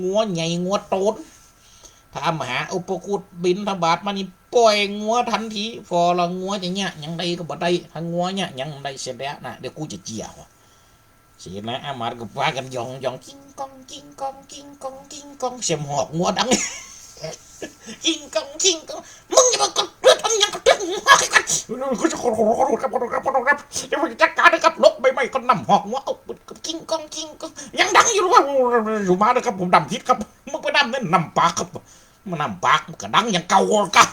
งัวใหญ่ งัวโตน พระมหาอุปคุตบิณฑบาตมานี่ ป่อยงัวตันที ผ่อละงัวจะเยียะหยังใดก็บ่ได้ ถ้างัวเยียะหยังใดเสร็จแล้วนะ เดี๋ยวกูจะเจียว่ะ เสนาอามาตย์ก็ปากั๋นหย่องหย่อง กิ้งก้อง กิ้งก้อง กิ้งก้อง กิ้งก้อง เสียงหอกงัวดัง กิ้งก้อง กิ้งก้อง มึงอย่ามากระเตื้อง มึงอย่ามากระเตื้อง หอกไอ้กัด ขอโทษครับ ขอโทษครับ ขอโทษครับ เดี๋ยวผมจะจัดก๋านนะครับ ลกใบไม้ก็นำหอกงัว เอ้า กิ้งก้อง กิ้งก้อง ยังดังอยู่หรือว่า อยู่มานะครับ ผมดำผิดครับ มึงไปดำเนี่ย นำปากครับ มันนำปากมันก็ดังอย่างเก่าครับ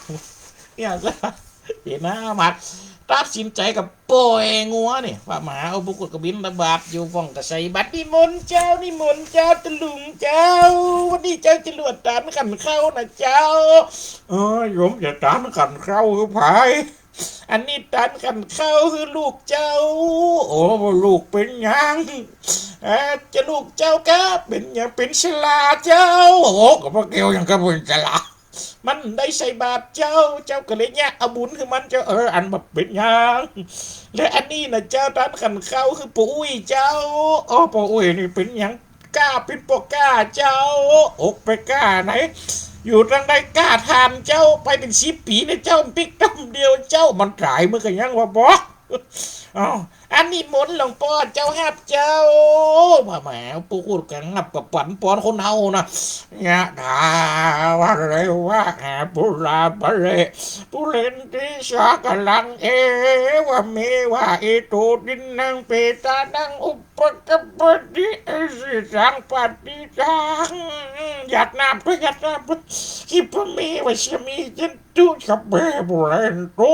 เนี่ย เสนาอามาตย์ตัดสินใจ๋กับป่อยงัวนี่ พระมหาอุปคุตก็บิณฑบาตอยู่ พ่องก็ใส่บาตร นิมนต์เจ้า นิมนต์เจ้า ตะหลวงเจ้า วันนี้เจ้าจะลวดตานขันข้าวนะเจ้า เออ โยมจะตานขันข้าวหื้อใผ อันนี้ตานขันข้าวหื้อลูกเจ้า โอ้ ลูกเป๋นหยัง เอ่อ จะลูกเจ้าก็เป๋นหยัง เป๋นชราเจ้า โอ้ ก็บ่เกี่ยวหยังกับเป๋นชรา มันได้ใส่บาตรเจ้า เจ้าก็เลยเยียะเอาบุญหื้อมันเจ้า เออ อันบ่เป๋นหยัง และอันนี้นะเจ้า ตานขันข้าวหื้อป้ออุ๊ยเจ้า อ๋อ ป้ออุ๊ยนี่เป๋นหยัง กล้าเป๋นป้อก๊าเจ้า อกไปก๊าไหน อยู่ตังใดก๊าถ่านเจ้า ไปเป๋นสิบปี๋เนี่ยเจ้า ปิ๊กต้มเดียวเจ้า มันต๋ายเมื่อกี้ยังว่าบอก อ้าว อันนี้มนต์หลวงป้อเจ้า ฮับเจ้า พระมหาอุปคุตก็งับกับปั๋นปอนคนเฮานะ ยะถา วะริวะหาปูรา ปะเร ปูเรนติ สาคะลัง เอวะเมวะ อิโต ทินนัง เปตานัง อุปะกัปปะติ อิจิตัง ปัตติตัง หยาดน้ำไป หยาดน้ำไป คิปะเมวะสะมิชชันตุ สัพเพ ปูเรนตุ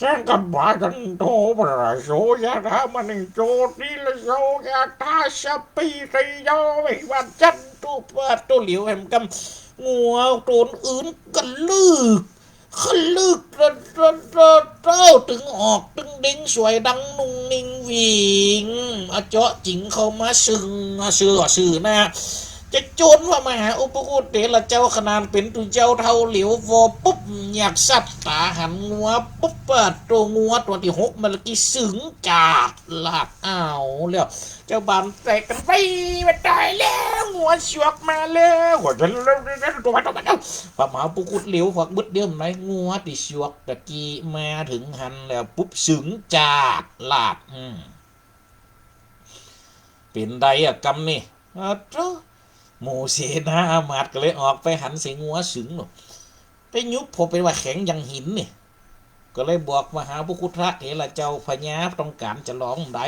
สังกัปปะ จันโท ปะระโส ยะถา มะณิ โชติระโส ยะถา สัพพีติโย วิวัชชันตุ ปะโต เหลียวแหมกำ งัวโตนอื่นกระลึก กระลึก เต้า เต้า เต้า ตึงออกตึงเด้งสวยดังนุ่งนิ่งหวิง อะเจาะจิ๋งเข้ามาซึ่ง อะ ซื่อ ซื่อหน้า จะจนว่ามหาอุปคุตเถระเจ้าขนาดเป๋นตุ๊เจ้าเฒ่าเหลียว วอปุ๊บ อยากสัตว์ต๋าหันงัวปุ๊บ ปะโต งัวตั๋วตี้หกเมื่อกี้ สึงจาดลาด อ้าว แล้ว เจ้าบ้านแตกกั๋นไป ว่าต๋ายแล้ว งัวสวกมาแล้ว ว่าจะแล้ว แล้ว แล้ว ตั๋ว ตั๋ว ตั๋ว พระมหาอุปคุตเหลียวขวักบึดเดียวไหน งัวตี้สวกตะกี้มาเถิงหั้นแล้วปุ๊บ สึงจาดลาด อืม เป๋นใดอะกำนี่ อะโธ่ หมู่เสนาอามาตย์ก็เลยออกไปหันใส่งัวสึงโน่น ไปยุบพอเป๋นว่าแข็งอย่างหินนี่ ก็เลยบอกมหาอุปคุตเถระเจ้า พญาต้องก๋านจะลองใด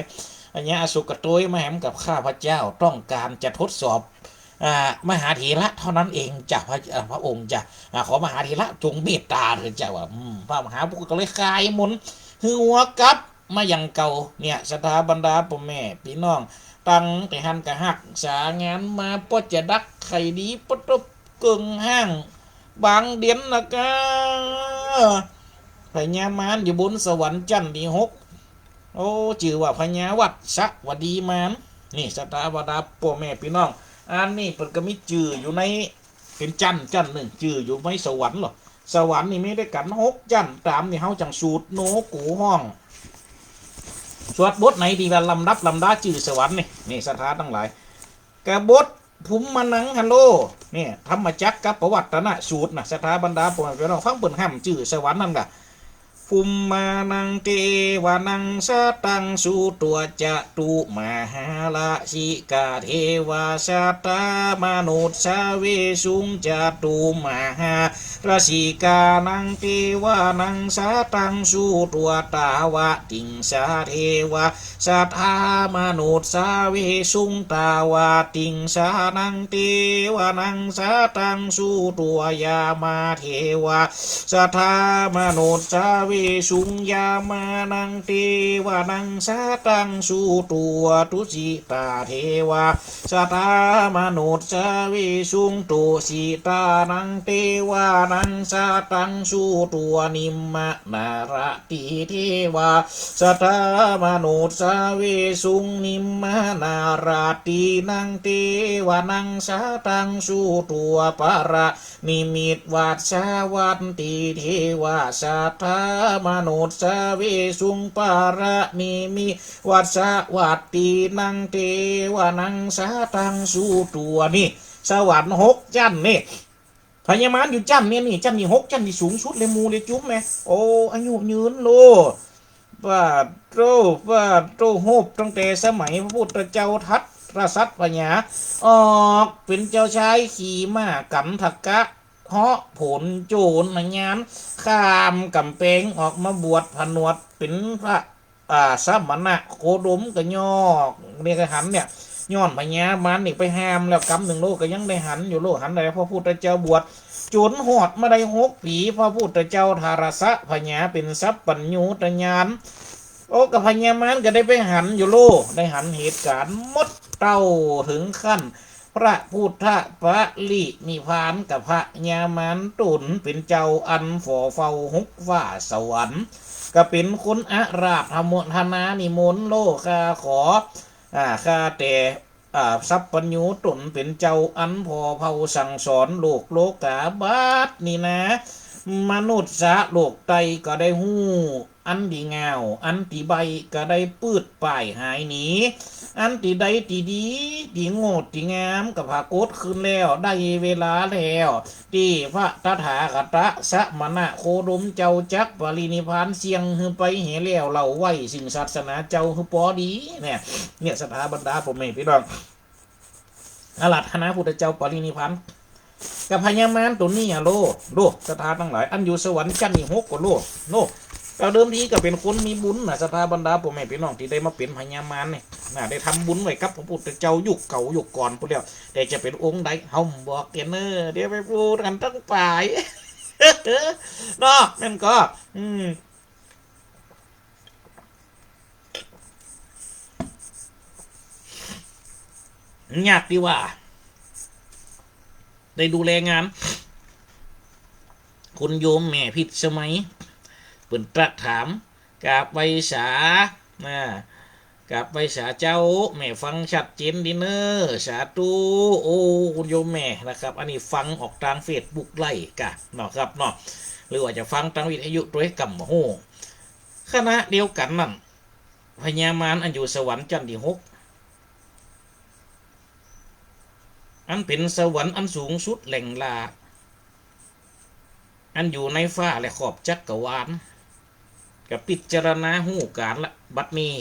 พญาอโศกโตยมาแหมกับข้าพเจ้า ต้องก๋านจะทดสอบ อ่า มหาเถระเท่านั้นเองจ้ะ พระ อ่า พระองค์จ้ะ อ่า ขอมหาเถระจงเมตต๋าเถิดเจ้า อ่ะ อืม พระมหาอุปคุตก็เลยคายมนต์หื้องัวกลับมาอย่างเก่า เนี่ย ศรัทธาบรรดาป้อแม่ปี้น้อง ตั้งแต่หั้นก็ฮักษางานมา ป้อจะดักใค่ดี ป้อตบเกิ่งห้าง บางเดียนนะก้า พญามารอยู่บนสวรรค์จั๊นตี้หก โอ้ จื้อว่าพญาวัสสะวดีมาร นี่ ศรัทธาบรรดาป้อแม่ปี้น้อง อันนี้เปิ้นก็มีจื้ออยู่ใน เป๋นจั๊น จั๊นนึ่ง จื้ออยู่ในสวรรค์เหรอ สวรรค์นี่มีด้วยกั๋นหกจั๊น ต๋ามนี่เฮาจั่งสูตรโนกูฮ้อง สวดบทไหนดีว่าลำดับลำดาจื้อสวรรค์นี่ นี่ ศรัทธาตังหลาย กะบทภุมมานังหั้นโล เนี่ย ธัมมจักกัปปวัตตนสูตรนะ ศรัทธาบรรดาป้อแม่ปี้น้อง ฟังเปิ้นฮ่ำจื้อสวรรค์นั่นกะ ภุมมานัง เตวานัง สะตัง สุตัว จะตุมหาราชิกา เทวา สัตถามนุสสาเวสุง จะตุมหาราชิกานัง เตวานัง สะตัง สุตัว ตาวะติงสา เทวา สัตถามนุสสาเวสุง ตาวะติงสานัง เตวานัง สะตัง สุตัว ยามา เทวา สัตถามนุสสาเวสุง ยามานัง เตวานัง สะตัง สุตัว ตุสิตา เทวา สัตถามนุสสาเวสุง ตุสิตานัง เตวานัง สะตัง สุตัว นิมมานารา ติ เทวา สัตถามนุสสาเวสุง นิมมานาราตินัง เตวานัง สะตัง สุตัว ปะระนิมมิตวัสสาวันติ เทวา สัตถามนุสสาเวสุง ปะระนิมมิตวัสสาวัตตินัง เตวานัง สะตัง สุตัว นี่ สวรรค์หกจั๊นนี่ พญามารอยู่จั๊นเนี่ยนี่ จั๊นตี้หก จั๊นตี้สูงสุดเลย หมู่เลยจุ๊มแหม โอ้ อายุยืนโลด ปาดโธ่ ปาดโธ่ ฮูบตั้งแต่สมัยพระพุทธเจ้าทัตตสัตว์พญา ออกเป๋นเจ้าชายขี่ม้ากันทกะ เหาะผลโจรนะยาน ข้ามก๋ำแปงออกมาบวชผนวดเป๋นพระ อ่า สมณะโคดมก็ยอก เนี่ยก็หันเนี่ย ย้อนพญามารนี่ไปห้ามแล้วกำนึ่งโลกก็ยังได้หันอยู่โลก หันได้พระพุทธเจ้าบวช จ๋นฮอดมาได้หกปี๋ พระพุทธเจ้าทาสสะพญาเป๋นสัพพัญญูตญาณ โอ้ ก็พญามารก็ได้ไปหันอยู่โลก ได้หันเหตุก๋ารณ์หมดเต้าเถิงขั้น พระพุทธปรินิพพานกับพญามารต๋นเป๋นเจ้าอันฝ่อเฝ้าฮกฟ้าสวรรค์ ก็เป๋นคนอาราธโมทนานิมนต์โลก ข้าขอ อ่า ข้าแต่ อ่า สัพพัญญูต๋นเป๋นเจ้าอันผ่อเผ่าสั่งสอนโลกโลกา บัดนี้นา มนุษย์โลกใต้ก็ได้ฮู้ อันตี้เหง้า อันตี้ใบ้ก็ได้ปืดป้ายหายหนี อันตี้ใดตี้ดี ตี้โง่ ตี้งามก็ผากฏขึ้นแล้ว ได้เวลาแล้ว ตี้พระตถาคตะสมณะโคดมเจ้าจักปรินิพพาน เสี้ยงหื้อไปแหมแล้ว เล่าไว้ซึ่งศาสนาเจ้าหื้อปอดี เนี่ย เนี่ย ศรัทธาบรรดาป้อแม่ปี้น้อง อาราธนาพุทธเจ้าปรินิพพาน กับพญามารตั๋วนี้อะโล โล ศรัทธาตังหลาย อันอยู่สวรรค์จั๊นตี้หกก็โล โล แต่เดิมทีก็เป๋นคนมีบุญน่ะ ศรัทธาบรรดาป้อแม่ปี้น้องตี้ได้มาเป๋นพญามารเนี่ยน่ะ ได้ทำบุญไว้กับพระพุทธเจ้ายุคเก่ายุคก่อนพู้นแล้ว แต่จะเป๋นองค์ใด เฮาบ่บอกเตียเน่อ เดี๋ยวไปพูดกั๋นตังป๋าย เนาะ แม่นก่อ อืม ยากตี้ว่า ได้ดูแลงาน คุณโยมแม่พิสมัย เปิ้นตรัสถาม กราบไหว้สา นะ กราบไหว้สาเจ้า แม่ฟังชัดเจนดีเน่อ สาธุ โอ้ คุณโยมแม่นะครับ อันนี้ฟังออกตางเฟซบุ๊กไลฟ์ก่ะเนาะครับเนาะ หรือว่าจะฟังตางวิทยุตวยก่ำบ่ฮู้ ขณะเดียวกั๋นนั้น พญามารอันอยู่สวรรค์จั๊นตี้หก อันเป๋นสวรรค์อันสูงสุดแหล่งล่า อันอยู่ในฟ้าและขอบจักรวาล ก็พิจารณาฮู้ก๋านละ บัดนี้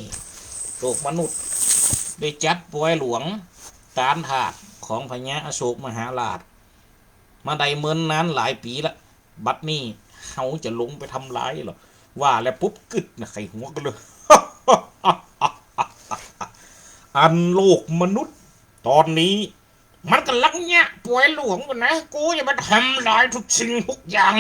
โลกมนุษย์ได้จัดปอยหลวงตานธาตุของพญาอโศกมหาราช มาได้เมินนานหลายปี๋ละ บัดนี้เฮาจะลงไปทำลายเหรอ ว่าแล้วปุ๊บกึ๊ดนะ ใค่หัวกั๋นเลย อันโลกมนุษย์ต๋อนนี้ มันก่ำลังเยียะปอยหลวงอยู่นะ กูจะมาทำลายทุกสิ่งทุกอย่าง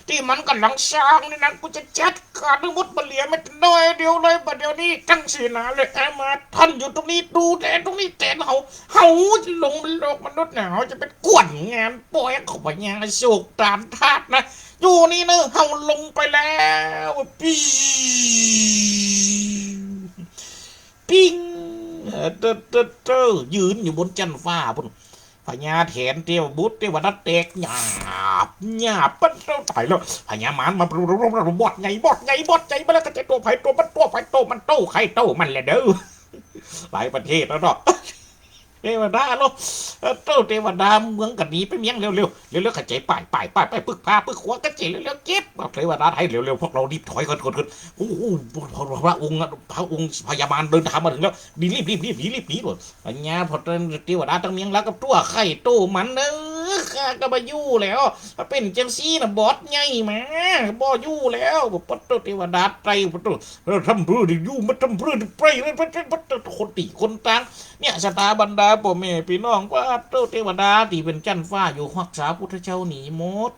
ตี้มันก่ำลังสร้างนี่นะ กูจะจัดก๋านหื้อหมด บ่เหลือแม้แต่น้อยเดียวเลย บ่าเดี่ยวนี้ตังเสนาเลย อามาตย์ต้านอยู่ตรงนี้ ดูแลตรงนี้แตนเฮา เฮาจะลงไปโลกมนุษย์เนี่ย เฮาจะไปกวนงานปอยของพญาอโศกตานธาตุนะ อยู่นี่เน่อ เฮาลงไปแล้ว ปิ๊ง ปิ๊ง เออ เต๊อะ เต๊อะ เต๊อะ ยืนอยู่บนจั๊นฟ้าปู๊น พญาแถนเทวบุตรเทวดาแตกหยาบ หยาบ ปัดเต๊อะ ต๋ายแล้ว พญามารมา บอดใหญ่ บอดใหญ่ บอดใหญ่มาแล้ว กระจายตั๋วใผตั๋วมัน ตั๋วใผตั๋วมัน ตั๋วใค่ตั๋วมันแหละเด้อ หลายประเทศแล้วเนาะ เทวดาเนาะ เออ เต๊อะ เทวดาเมืองกั๋นหนีไปเมียง เร็วๆ เร็วๆ กระจาย ไป ไป ไป ไป ปึกพร้า ปึกขวา กระจาย เร็วๆ เก็บ เทวดาไทย เร็วๆ พวกเรารีบถอยก่อน ก่อน ก่อน โอ้โห พระ พระ พระองค์อะ พระองค์พญามารเดินทางมาเถิงแล้ว รีบ รีบ รีบ รีบ รีบ รีบ พญา พอเทวดาตังเมียงลาวก็ตั๋วใค่ตั๋วมันเน่อ ข้าก็บ่อยู่แล้ว ถ้าเป๋นจังซี้นะ บอดใหญ่มา บ่อยู่แล้ว ปัดเต๊อะ เทวดาไตร ปัดเต๊อะ เออ ทำเปื้อได้อยู่ มาทำเปื้อได้ไป ปัดเต๊อะ คนตี้คนตาง เนี่ย ศรัทธาบรรดาป้อแม่ปี้น้อง ปัดเต๊อะ เทวดาตี้เป๋นจั๊นฟ้าอยู่ฮักษาพุทธเจ้าหนีหมด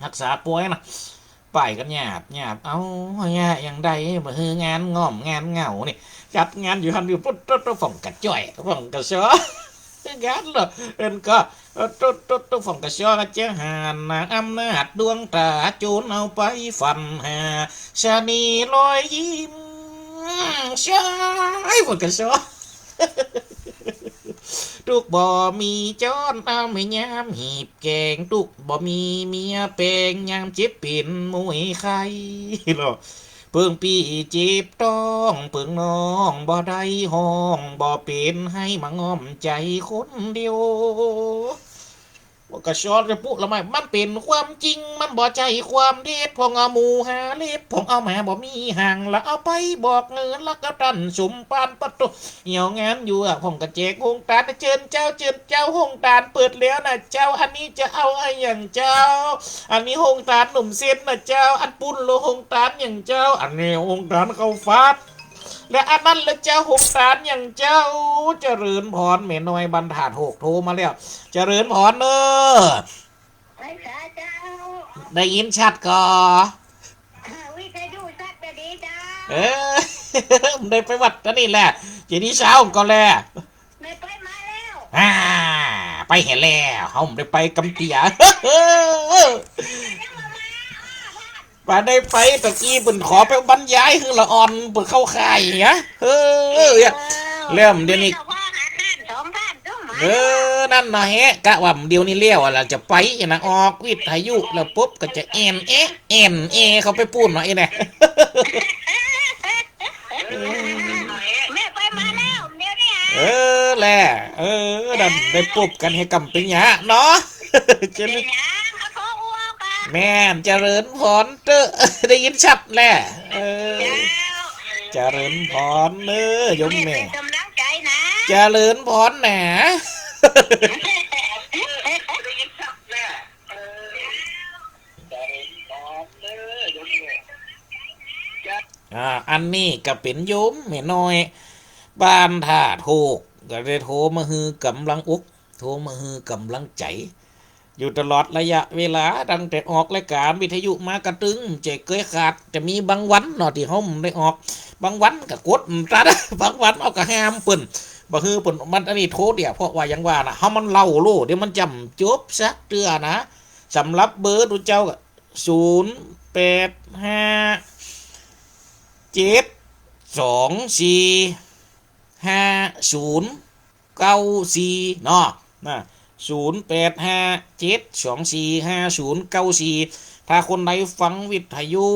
ฮักษาปอยนะ ไปกั๋นหยาบหยาบ เอ้า เยียะอย่างใด บ่หื้องานง่อมงานเหงานี่ จัดงานอยู่หั้นอยู่ ปัดเต๊อะ ฝ่องกระจ้อย ฝ่องกระซ้อ งานเหรอ เอิ้นก็ เออ ตุ๊ดตุ๊ดตุ๊ด ฝ่องกระซ้อ เจ้าหั้นนะ อำนาจดวงต๋า โจรเอาไปฟันหา เสน่ห์รอยยิ้ม ใช่ ฝ่องกระซ้อ ตุ๊กบ่มีจ้อน เอาแม่ยามหีบแกง ตุ๊กบ่มีเมียแปง ยามเจ็บเป๋นมวยไข้ เนาะ เพิ่งปี้เจ็บต๊อง เพิ่งน้องบ่ได้ฮ้อง บ่เป๋นไห้มาง่อมใจ๋คนเดียว ก็ซ้อนจะปุ๊ละไม มันเป๋นความจริง มันบ่ใจ้ความเท็จ พ่องเอาหมูหาเล็บ พ่องเอาหมาบ่มีหาง ละเอาไปบอกเงิน ละก็ตันสมปาน ปัดโต้ เหี่ยวงานอยู่อะ พ่องก็แจกโฮงตาน เจิญเจ้า เจิญเจ้า โฮงตานเปิดแล้วนะเจ้า อันนี้จะเอาอะหยังเจ้า อันนี้โฮงตานหนมเส้นนะเจ้า อันปู้นละโฮงตานหยังเจ้า อันนี้โฮงตานข้าวฟาด และอันนั้นละเจ้า โฮงตานหยังเจ้า เจริญพร แม่น้อยบ้านธาตุโฮกโทรมาแล้ว เจริญพรเน่อ ไหว้สาเจ้า ได้ยินชัดก่อ วิทยุชัดจะดีเจ้า เออ ได้ไปวัดอันนี้แหละ เจดีย์เช้าก่อนแหละ ได้ไปมาแล้ว อ่า ไปเหียแล้ว เฮาได้ไปกำเตีย ยังบ่มา บ่ได้ไป ตะกี้เปิ้นขอไปบรรยายหื้อละอ่อน เปิ้นเข้าค่ายเหีย เออ เนี่ย แล้วเดี๋ยวนี้ ว่าหาท่านสองท่านก็มา เออ นั่นน่ะแฮะ กะว่าเดี๋ยวนี้แล้วอะล่ะ จะไปนะ ออกวิทยุแล้วปุ๊บก็จะแอนแอะ แอนแอะเข้าไปปู๊นเนาะ ไอ้เนี่ย แม่ไปมาแล้ว เดี๋ยวนี้ เออ แหละ เออ นั่นได้ปบกั๋นหื้อก่ำเป๋นหยาเนาะ เจ๋ง เป๋นหยัง เขาขออวกอะ แม่น เจริญพรเต๊อะ ได้ยินชัดแหละ เออ เจ้า เจริญพรเน้อ โยมแม่ แม่เป๋นก๋ำลังใจ๋นะ เจริญพรนะ ได้ยินชัดแหละ เออ เจริญพรเน้อ โยมแม่ อ่า อันนี้ก็เป๋นโยมแม่น้อย บ้านท่าโทก ก็ได้โทรมาหื้อก๋ำลังอก โทรมาหื้อก๋ำลังใจ๋ อยู่ตลอดระยะเวลา ตั้งแต่ออกรายก๋านวิทยุมาก็ตึง จะเกยขาด จะมีบางวันเนาะ ตี้เฮาบ่ได้ออก บางวันก็กดตัด บางวันเฮาก็ห้ามเปิ้น บ่หื้อเปิ้น มันอันนี้โทษเดียว เพราะว่าอย่างว่านะ เฮามันเล่าโลด เดี๋ยวมันจำจบสักเตื้อนะ สำหรับเบอร์ตุ๊เจ้าก็ ศูนย์แปดห้าเจ็ดสองสี่ห้าศูนย์เก้าสี่เนาะ นะ ศูนย์แปดห้าเจ็ดสองสี่ห้าศูนย์เก้าสี่ ถ้าคนใดฟังวิทยุ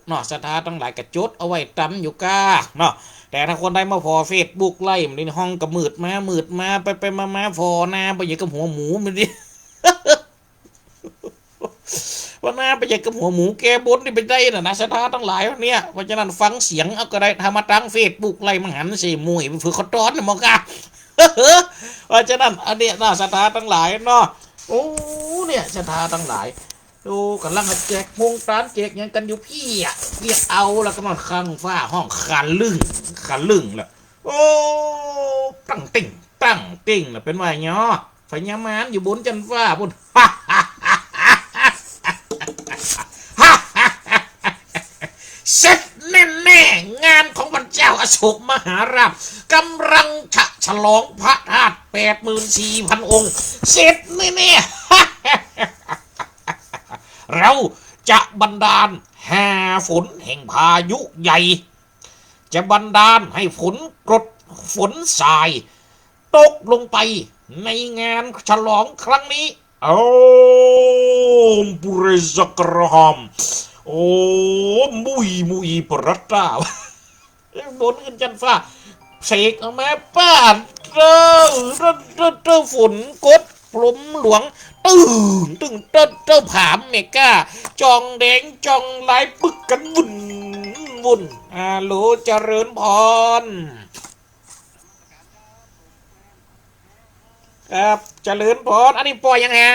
เนาะ ศรัทธาตังหลายก็จดเอาไว้ตำอยู่ก้าเนาะ แต่ถ้าคนใดมาผ่อเฟซบุ๊กไลฟ์ มันในห้องก็มืดมา มืดมา ไปไปมามา ผ่อหน้าไปอย่างกับหัวหมูมันดิ ว่าหน้าไปอย่างกับหัวหมูแก้บนนี่ไปได้น่ะนะ ศรัทธาตังหลายเนี่ย เพราะฉะนั้นฟังเสียงเอาก็ได้ ถ้ามาตางเฟซบุ๊กไลฟ์ มันหันใส่มวยไปฝึกเขาต้อนน่ะมองกะ เพราะฉะนั้นอันเนี้ยนะ ศรัทธาตังหลายเนาะ โอ้ เนี่ย ศรัทธาตังหลาย โอ้ ก๋ำลังแจกมงตานแจกหยังกั๋นอยู่เพี้ย เรียกเอาแล้วก็มาคังฟ้าห้องขะลึ่ง ขะลึ่งแล้ว โอ้ ตั้งเต้ง ตั้งเต้งแล้ว เป๋นว่าหยัง พญามารอยู่บนจั๊นฟ้าปู๊น เสร็จแน่ๆ งานของพระเจ้าอโศกมหาราช ก๋ำลังจะฉลองพระธาตุแปดหมื่นสี่พันองค์ เสร็จแน่ๆ เราจะบันดาลหาฝนแห่งพายุใหญ่ จะบันดาลให้ฝนกรดฝนทรายตกลงไปในงานฉลองครั้งนี้ โอมปุเรสกรหม โอมมุยมุยปรัตตา บนขึ้นจั๊นฟ้า เสกออกมา ป๊าดเต้อ เต้อ เต้อ เต้อ ฝนกรดพรหมหลวง ตึ้ง ตึ้ง เต้อ เต้อ ผามแม่ก้า จ่องแดงจ่องลายปึกกั๋นวุ่น วุ่น อาโหล เจริญพร ครับ เจริญพร อันนี้ป้อยังหา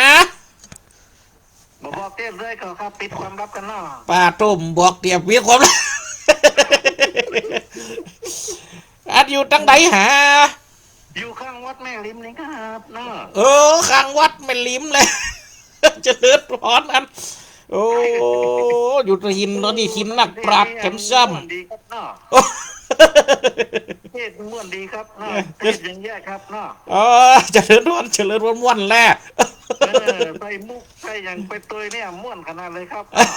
บ่บอกเตี้ยเลยก็ครับ ปิดความลับกั๋นเนาะ ป้าต้มบอกเตี้ยปิดความลับ อันอยู่ตังใดหา อยู่ข้างวัดแม่ริมนี่ครับเนาะ เออ ข้างวัดแม่ริมเลย เจริญพรอัน โอ้ อยู่ตะหินเนาะ นี่หินนักปราชญ์แถมซ้ำ ม่วนดีครับเนาะ โอ้ เทศน์ม่วนดีครับเนาะ เออ เทศน์อย่างเงี้ยครับเนาะ อ๋อ เจริญพร เจริญพร ม่วนแหละ เออ ใส่มุกใส่หยังไปตวยเนี่ย ม่วนขนาดเลยครับเนาะ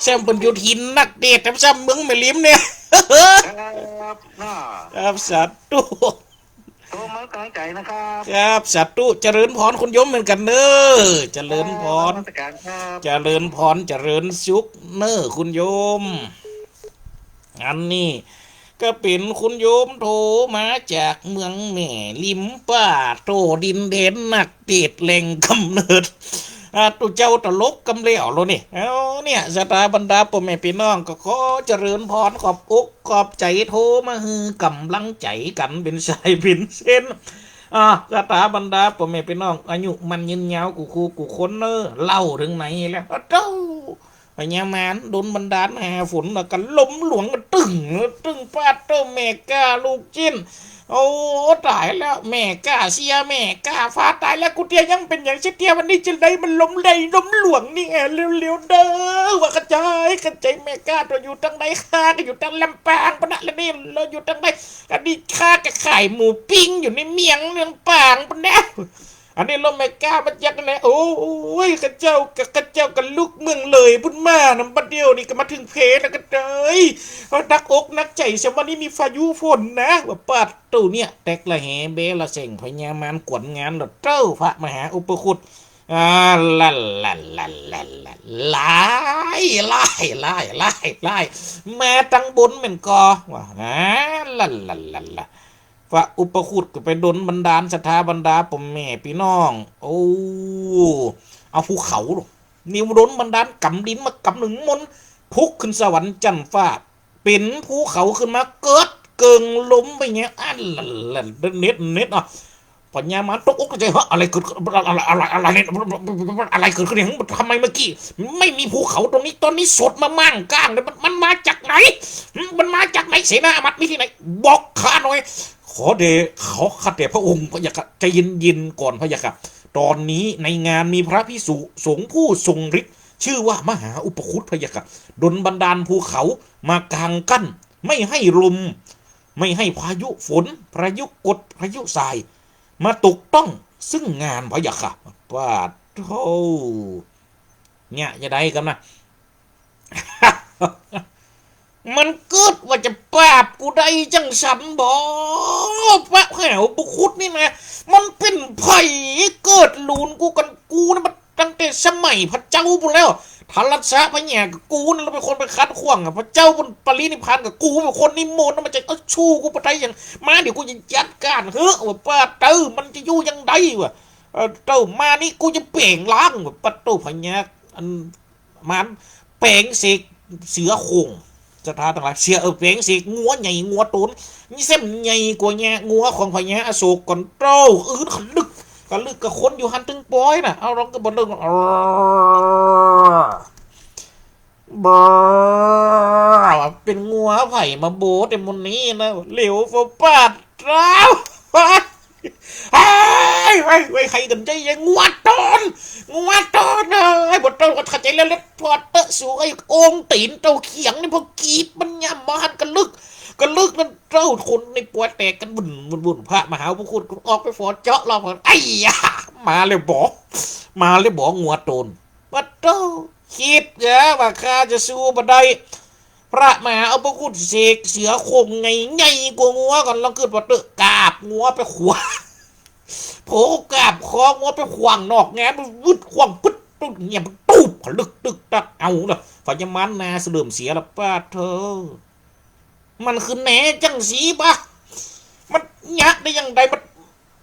แซมเปิ้นอยู่ตะหินนักเทศน์แถมซ้ำ เมืองแม่ริมเนี่ย ครับเนาะ ครับ สาธุ โทรมาก๋ำลังใจ๋นะครับ ครับ สาธุ เจริญพรคุณโยมเหมือนกั๋นเน้อ เจริญพร นมัสการครับ เจริญพร เจริญสุขเน้อคุณโยม อันนี้ก็เป๋นคุณโยมโทรมาจากเมืองแม่ริม ป้าโต้ ดินแดนนักเทศน์แหล่งกำเนิด อ่า ตุ๊เจ้าตลกกำแล้วโลนี่ เอาเนี่ย ศรัทธาบรรดาป้อแม่ปี้น้องก็ขอเจริญพร ขอบอก ขอบใจ๋ โทรมาหื้อก๋ำลังใจ๋กั๋นเป๋นสายเป๋นเส้น อ่า ศรัทธาบรรดาป้อแม่ปี้น้อง อายุหมั้นยืนยาวกู้คู่กู้คนเน้อ เล่าเถิงไหนแล้ว อะโต้ พญามารดลบันดาลหาฝนแล้วก็ลมหลวงก็ตึ้ง ตึ้ง ป๊าดเต้อ แม่ก้าลูกจิ๊น โอ้ ต๋ายแล้ว แม่ก้าเสีย แม่ก้าฟ้าต๋ายแล้ว กูเตี้ยยังเป๋นหยังเสียเตี้ย วันนี้จะได้มันลมใดลมหลวงนี่แหละ เร็วๆ เน้อ ว่ากระจาย กระจาย แม่ก้าตั๋วอยู่ตังใด ข้าก็อยู่ตังลำปางปู๊นนะ แล้วนี่เราอยู่ตังใด อันนี้ข้าก็ขายหมูปิ้งอยู่ในเมืองลำปางปู๊นนะ อันนี้ลมแม่กล้ามาจากไหน โอ้ย ข้าเจ้ากับ ข้าเจ้ากับลูกเมืองเลยปุ้นมา นำบัดเดี่ยวนี้ก็มาเถิงเพแล้วก็เตย หนักอกหนักใจ๋ เสียวันนี้มีพายุฝนนะ ว่าปาดโต้เนี่ย แตกละแหเบ้ละแส่ง พญามารกวนงานละเต้า พระมหาอุปคุต อ่า ละละละละละ หลาย หลาย หลาย หลาย หลาย มาตังบนแม่นก่อ ว่า อ่า ละละละละ พระอุปคุตก็ไปดลบันดาลศรัทธาบรรดาป้อแม่ปี้น้อง โอ้ เอาภูเขาลูก นี่ดลบันดาลก๋ำดินมากำนึ่งมนต์ พุกขึ้นสวรรค์จั๊นฟ้า เป๋นภูเขาขึ้นมาเกิดเกิ่งล้มไปเงี้ย อันละละ เน็ด เน็ดอ่ะ พญามารตกอกตกใจ๋ เฮ้ย อะไรเกิดขึ้น อะไร อะไร อะไรเนี่ย อะไรเกิดขึ้นเนี่ย ทำไมเมื่อกี้ไม่มีภูเขาตรงนี้ ตอนนี้สดมามั่งก้างเลย มัน มันมาจากไหน หืม มันมาจากไหน เสนาอามัตย์มีที่ไหน บอกข้าหน่อย ขอเด ขอข้าแต่พระองค์พะยะค่ะ ใจเย็นๆก่อนพะยะค่ะ ตอนนี้ในงานมีพระภิกษุสงฆ์ผู้ทรงฤทธิ์ ชื่อว่ามหาอุปคุตพะยะค่ะ ดลบันดาลภูเขามากางกั้น ไม่ให้ลม ไม่ให้พายุฝน พายุกด พายุทราย มาตกต้องซึ่งงานพะยะค่ะ ปาดโธ่ เนี่ยจะได้กันนะ มันกึ๊ดว่าจะปราบกูได้จังสันบ่ พระมหาอุปคุตนี่นะ มันเป๋นใผเกิดลูนกูกัน กูนี่มันตั้งแต่สมัยพระเจ้าปู้นแล้ว ทรัสสะพญากับกูนี่แหละเป๋นคนไปขัดขวางอะ พระเจ้าปู้นปรินิพพานกับกูเป๋นคนนิมนต์นะ มันจะเอาชู้กูไปได้ยัง มาเดี๋ยวกูจะจัดการ เฮ้อ ว่าปาดเต้า มันจะอยู่ยังไงวะ เออ เต้ามานี่กูจะแป๋งร่าง ว่าปาดเต้า พญา อัน มารแป๋งเสกเสือโคร่ง ศรัทธาตังหลาย เสือ เออ แป๋งเสกงัวใหญ่งัวโตน นี่เส้นใหญ่กว่าเนี่ย งัวของพญาอโศกก่อน เต้า อึดขะลึก ขะลึกกับคนอยู่หั้นตึงปอยน่ะ เอาลองก็บ่เลิก เออ บ่ เป๋นงัวใผมาโบ๋แต่มื้อนี้นะ เหลียวฝาปาดเต้า เฮ้ย เฮ้ย เฮ้ย ใผกั๋นจะยังงัวโตน งัวโตนเอ้ย บ่โตนก็ขัดใจ๋แล้ว แล้วปอดเต๊อะสูง ไอ้โอ่งตี๋นเต้าเขียงนี่ พอกีบมันย่ำมาหันกะลึก กะลึกนั่นเต้า คนในปอยแตกกั๋นบุ่นบุ่นบุ่น พระมหาอุปคุตก็ออกไปฝอเจาะลองก่อน ไอ้ยา มาแล้วบ่ มาแล้วบ่ งัวโตน ปาดโต้ กึ๊ดเหรอว่าข้าจะสู้บ่ได้ พระมหาอุปคุตเสกเสือโคร่งใหญ่ ใหญ่กว่างัวก่อน ลองกึ๊ดปาดโต้ กราบงัวไปขว้าง โผกราบคองัวไปขว้างนอกแงน วืดขว้างปึ๊ดตุ๊ดเงียบตุ๊บ ขะลึกตึกตัก เอาละ พญามารนาเสลิมเสียละ ปาดโธ่ มันคือแหนจังสีบะ มันยักได้ยังไง มัน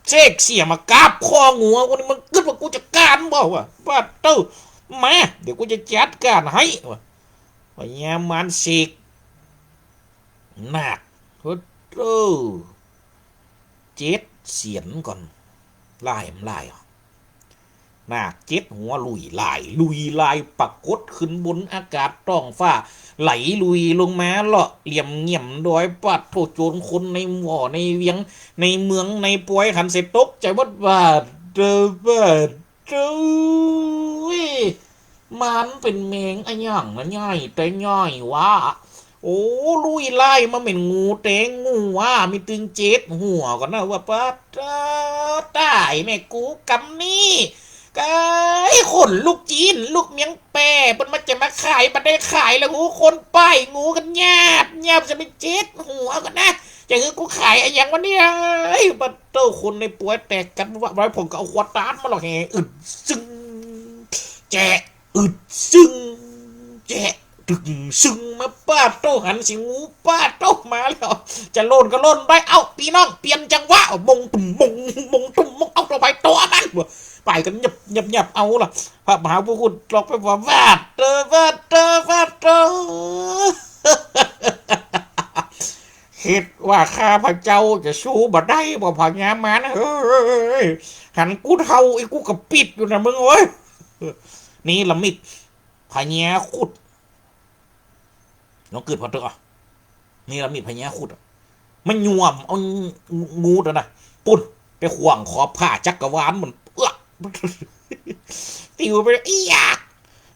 เสกเสียมากราบคองัวกูนี่ มึงกึ๊ดว่ากูจะกานบ่วะ ปาดโต้ มา เดี๋ยวกูจะจัดการให้วะ พญามารเสกนาค โอ้โธ่ เจ็ดเสียนก่อน ลายมันลายอ่ะ นาคเจ็ดหัวลุยลาย ลุยลายปรากฏขึ้นบนอากาศท้องฟ้า ไหลลุยลงมาเลาะเหลี่ยมเงี่ยมดอย ปาดโธ่ โจรคนในหว่อในเวียง ในเมืองในปอยหันเสร็จตกใจ๋หมด ปาดโธ่ ปาดโธ่ มันเป๋นแมงอะหยังนะ ใหญ่แต่ใหญ่วะ โอ้ ลุยลายมาเหมือนงูแต๊ง งูว่ามีตึงเจ็ดหัวก่อนนะ ว่าปาดโธ่ ต๋ายแม่กูกำนี้ ไอ้ขนลุกจี๊น ลุกเมียงแปร่ เปิ้นมาจะมาขาย บ่ได้ขายแล้ว หูคนป้าย งูกั๋นหยาบหยาบ จะไปเจ็ดหัวก่อนนะ จะหื้อกูขายอะหยังวะเนี่ย เฮ้ย ปาดโธ่ คนในปอยแตกกั๋นวะ ไว้ผมก็เอาขวดน้ำมาหลอกแห่อึดซึ่ง แจะ อึดซึ่ง แจะ ตึงซึ่งมา ปาดโธ่ หันสิ งู ปาดโธ่ มาแล้ว จะโล่นก็โล่นไป เอ้า ปี้น้อง เปลี่ยนจังหวะ มงตุ่มมง มงตุ่มมง เอาตัวไปตัวมัน ไปกั๋นหยับหยับหยับ เอาละ พระมหาอุปคุตลอกไปว่า ปาดโธ่ ปาดโธ่ ปาดโธ่ เหตุว่าข้าพเจ้าจะสู้บ่ได้บ่ พญามารเอ้ย หันกูเฒ่าอีกกูก็ปิ๊ดอยู่นะมึงเอ้ย เนรมิตพญาครุฑ ลองกึ๊ดปาดโธ่ เนรมิตพญาครุฑอะ มันหย่วมเอางูตัวน่ะ ปุ้น ไปขว้างขอบฟ้าจักรวาลมัน เอื้อ ปิวไป เอี้ยก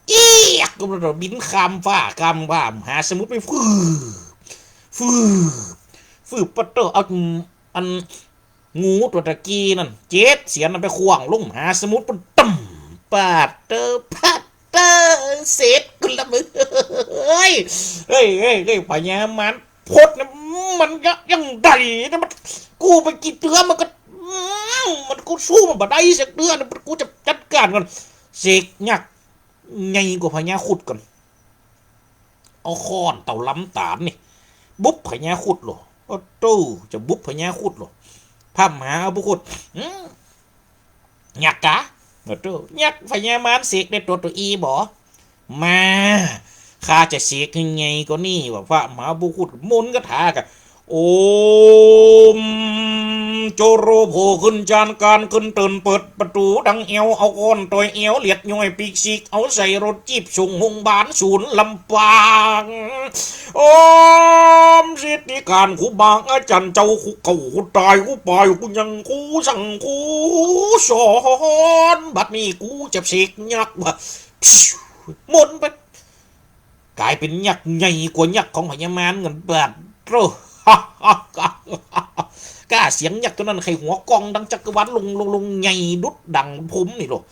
เอี้ยก ก็มันบินข้ามฟ้าข้ามฟ้ามหาสมุทรไป ฟืบ ฟืบ ฟืบ ปาดโธ่ เอาอัน งูตั๋วตะกี้นั่น เจ็ดเสียนนั่นไปขว้างลงมหาสมุทรปุ้น ตึ้ม ปาดเต๊อะ ปาดเต๊อะ เสร็จกูละมึง เฮ้ย เฮ้ย เฮ้ย เฮ้ย พญามารพดเนี่ย มันยัง ยังได้นะ มัน กูไปกี่เตื้อมันก็ อืม มัน กูสู้มันบ่ได้สักเตื้อนะ กูจะจัดก๋านก่อน เสกยักษ์ใหญ่กว่าพญาครุฑก่อน เอาค้อนเต้าลำต๋านนี่ บุบพญาครุฑโลด โอ้โต้ จะบุบพญาครุฑโลด พระมหาอุปคุต อืม ยักษ์กา โอ้โต้ ยักษ์ พญามารเสกได้ตั๋ว ตั๋วอี้บ่ มา ข้าจะเสกหื้อใหญ่กว่านี้ ว่าพระมหาอุปคุตมนต์คาถาก่ะ โอม โจโร โผล่ขึ้นจานก๋าน ขึ้นเติ่นเปิดประตู๋ดังแอว เอาค้อนต่อยแอว เลียดย่อยปีกซีก เอาใส่รถจี๊ปส่งโฮงบาลศูนย์ลำปาง โอม สิทธิก๋านครูบาอาจ๋ารย์เจ้า ครูเก่าครูต๋าย ครูป๋าย ครูยัง ครูสั่ง ครูสอน บัดนี้กูจะเสกยักษ์ว่า มนต์ไป ก๋ายเป๋นยักษ์ใหญ่กว่ายักษ์ของพญามารเงินบาทโต้ ก้าเสียงยักษ์ตั๋วนั้น ใค่หัวก้องดังจักรวาล ลง ลง ลง ใหญ่ดุจดั่งพรหมนี่โลด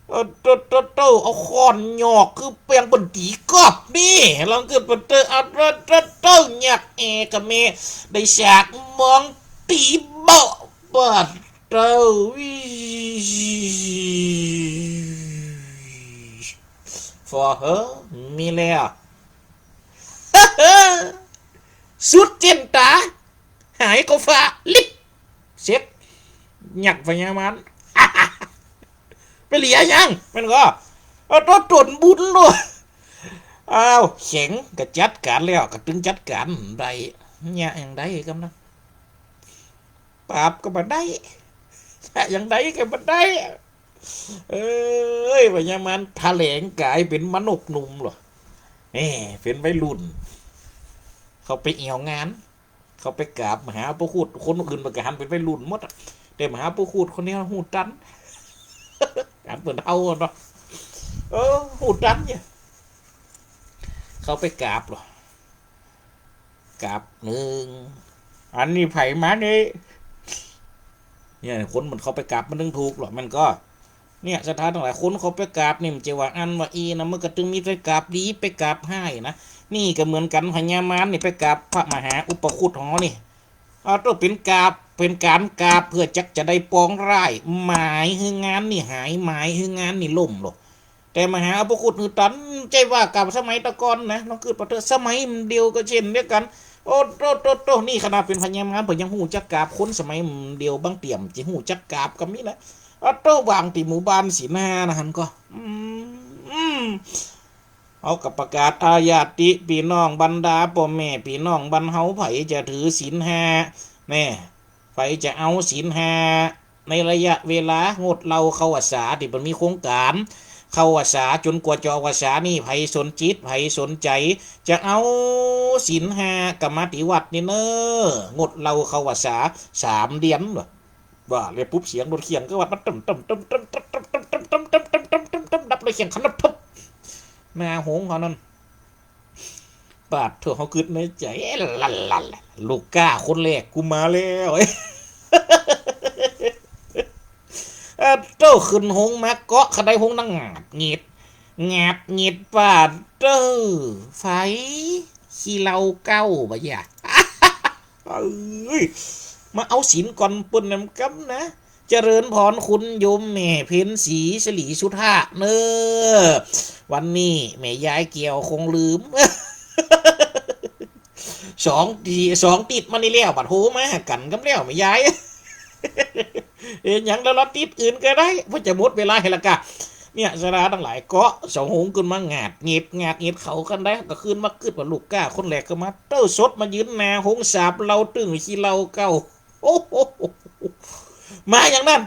เออ โต้ โต้ โต้ เอาค้อนหยอกคือแปงเปิ้นตี๋ก๊อบนี่ ลองขึ้นไปเต๊อะ อะ โต้ โต้ โต้ ยักษ์แอ่กะแม่ ได้สากมองตี๋เบาะ ปาดเต๊อะ วิ for her มีแล้ว สุดเจ้นต๋า หายเข้าฟ้าลิบ เสร็จ ยักษ์พญามาร ไปเหลือหยัง มันก็ เอาตั๋วต๋นบุญโลด อ้าว เข็ง ก็จัดก๋านแล้ว ก็ตึงจัดก๋านได้ เนี่ย หยังได้กำนั้น ปราบก็บ่ได้ หยังได้ก็บ่ได้ เอ้ย พญามารถลงก๋ายเป๋นมนพหนุ่มโลด แหม เป๋นวัยรุ่น เข้าไปแอ่วงาน เข้าไปกราบมหาอุปคุต คนอื่นมันก็หันเป๋นวัยรุ่นหมดอะ แต่มหาอุปคุตคนนี้ฮู้ตัน หันเป๋นเฒ่าเนาะ เออ ฮู้ตันเนี่ย เข้าไปกราบโลด กราบนึ่ง อันนี้ใผมานี่ เนี่ย คนมันเข้าไปกราบมันนึ่งถูกโลด มันก็ เนี่ย ศรัทธาตังหลาย คนเข้าไปกราบนี่ มันจะว่าอั้นว่าอี้นะ มันก็ตึงมีไปกราบดี ไปกราบฮ้ายนะ นี่ก็เหมือนกั๋น พญามารนี่ไปกราบพระมหาอุปคุตเฮานี่ เอา ต้องเป๋นกราบ เป๋นก๋านกราบเปื้อจักจะได้ปองร้าย หมายหื้องานนี่หาย หมายหื้องานนี่ล่มโลด แต่มหาอุปคุตหื้อตัน ใจ้ว่ากราบสมัยตะก่อนนะ ลองกึ๊ดไปเต๊อะ สมัยเดียวก็เจ้นเดียวกั๋น โอ้ โต้ โต้ โต้ นี่ขนาดเป๋นพญามาร เปิ้นยังฮู้จักกราบคนสมัยเดียว บางเตื้อจะฮู้จักกราบก็มีนะ โอ้ โต้ บางตี้หมู่บ้านศีลห้านะ หันก่อ อืม อืม เฮาก็ประกาศ อาญาติปี้น้องบรรดาป้อแม่ปี้น้องบ้านเฮา ใผจะถือศีลห้า แน่ ใผจะเอาศีลห้า ในระยะเวลางดเหล้าเข้าพรรษา ตี้เปิ้นมีโครงก๋านเข้าพรรษาจ๋นกว่าจะออกพรรษานี่ ใผสนจิต ใผสนใจ๋ จะเอาศีลห้าก็มาตี้วัดนี่เน้อ งดเหล้าเข้าพรรษาสามเดือน ว่า ว่าแล้วปุ๊บ เสียงรถเคียงก็วัดมา ตึ้ม ตึ้ม ตึ้ม ดับรถเคียงคันนั้นปุ๊บ หน้าโฮงเฮานั่น ปาดโธ่ เฮากึ๊ดในใจ๋ เอ๊ะ ลั่น ลั่น ลูก้าคนแรกกูมาแล้ว เออ โต้ ขึ้นโฮงมาเกาะคันไดโฮงนั่งงาดเงียด งาดเงียด ปาดโธ่ ใผขี้เหล้าเก่าบ่ยะ เอ้ย มาเอาศีลก่อนเปิ้นนำกำนะ เจริญพรคุณโยมแม่เพ็ญศรีสิริสุธาเน้อ วันนี้แม่ยายแก้วคงลืม สองตี้ สองติ๊ดมานี่แล้ว บัดโฮมาหากั๋นกำแล้วแม่ยาย เอ๊ะ หยังแล้ว ละติ๊ดอื่นก็ได้ เปื้อจะหมดเวลาหื้อละก่า เนี่ย ศรัทธาตังหลาย เกาะเสาโฮงขึ้นมางาดเงียด งาดเงียด เขาคันไดก็ขึ้นมากึ๊ดว่าลูก้าคนแรกก็มา โต้ สดมายืนหน้าโฮงสาบเหล้าตึงขี้เหล้าเก่า โอ้โห มาอย่างนั้น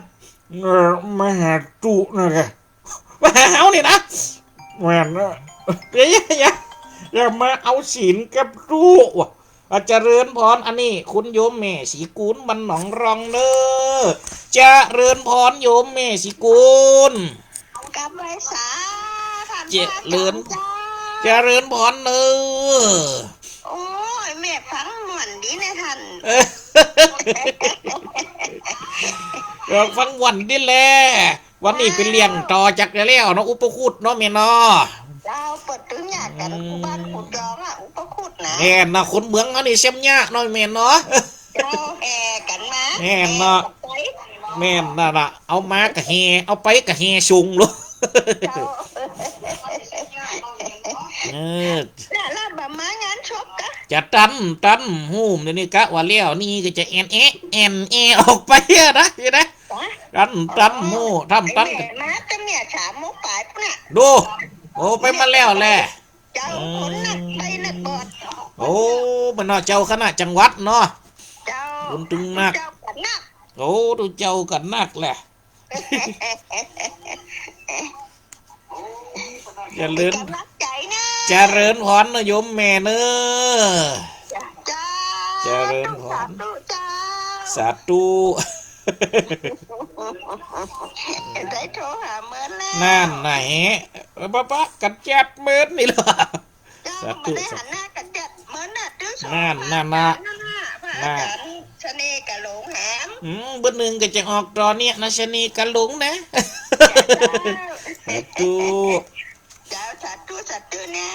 เอ่อ มาหาตุ๊นะแก มาหาเฮานี่นะ แม่นนะ เดี๋ยวอย่า อย่า อย่ามาเอาศีลกับตุ๊ว่ะ อ่ะ เจริญพร อันนี้คุณโยมแม่ศรีกูลบ้านหนองรองเน้อ เจริญพรโยมแม่ศรีกูล กราบไหว้สาท่าน เจริญ พระอาจ๋ารย์เจ้า เจริญพรเน้อ โอ้ย แม่ฟังม่วนดีนะท่าน เออ เออ ฟังวันนี้แหละ วันนี้ไปเลี้ยงต่อจากแล้วเนาะ อุปคุตเนาะแม่เนาะ เจ้า เปิ้นตึงยากกั๋น อืม คู่บ้านคู่จองอะ อุปคุตนะ แม่นนะ คนเมืองเฮานี่แซ่บยากเนาะแม่เนาะ เจ้า แห่กั๋นมา แม่นเนาะ แห่กั๋นไป แม่นนั่นน่ะ เอามาก็แห่ เอาไปก็แห่ส่งโลด เจ้า เออ แล้ว แล้วบ่มางานศพกะ จะตัน ตัน ฮู้ เดี๋ยวนี้กะว่าแล้วนี่ก็จะแอ่นแอ แอ่นแอออกไปอะนะ นี่นะ ฮะ ตัน ตัน ฮู้ ตัน ตัน แม่มาแต่เมื่อสามโมงปลายพุ้นน่ะ ดู โอ้ ไปมาแล้วแหละ เจ้า อืม คนนักไปนักบอด โอ้ มันเนาะ เจ้าคณะจังหวัดเนาะ เจ้า คนตึงนัก เจ้ากั๋นนัก โอ้ ดูเจ้ากั๋นนักแหละ เจริญ เป๋นก๋ำลังใจ๋นะ เจริญพรนะโยมแม่เนอะ เจ้า เจริญพร สาธุเจ้า สาธุ ได้โทรหาเมินแล้ว นั่นน่ะแหะ ปะปะกั๋นจัดเมินนี่ล่ะ เจ้า สาธุ บ่ได้หันหน้ากั๋นจัดเมินน่ะ ตึงสอง นั่น นั่นน่ะ นั่นน่ะ พระอาจ๋ารย์ น่ะ เสน่ห์กะหลงแหม อืม เบอร์หนึ่งก็จะออกต๋อนเนี้ยนะ เสน่ห์กะหลงนะ เจ้า สาธุ เจ้า สาธุ สาธุนะ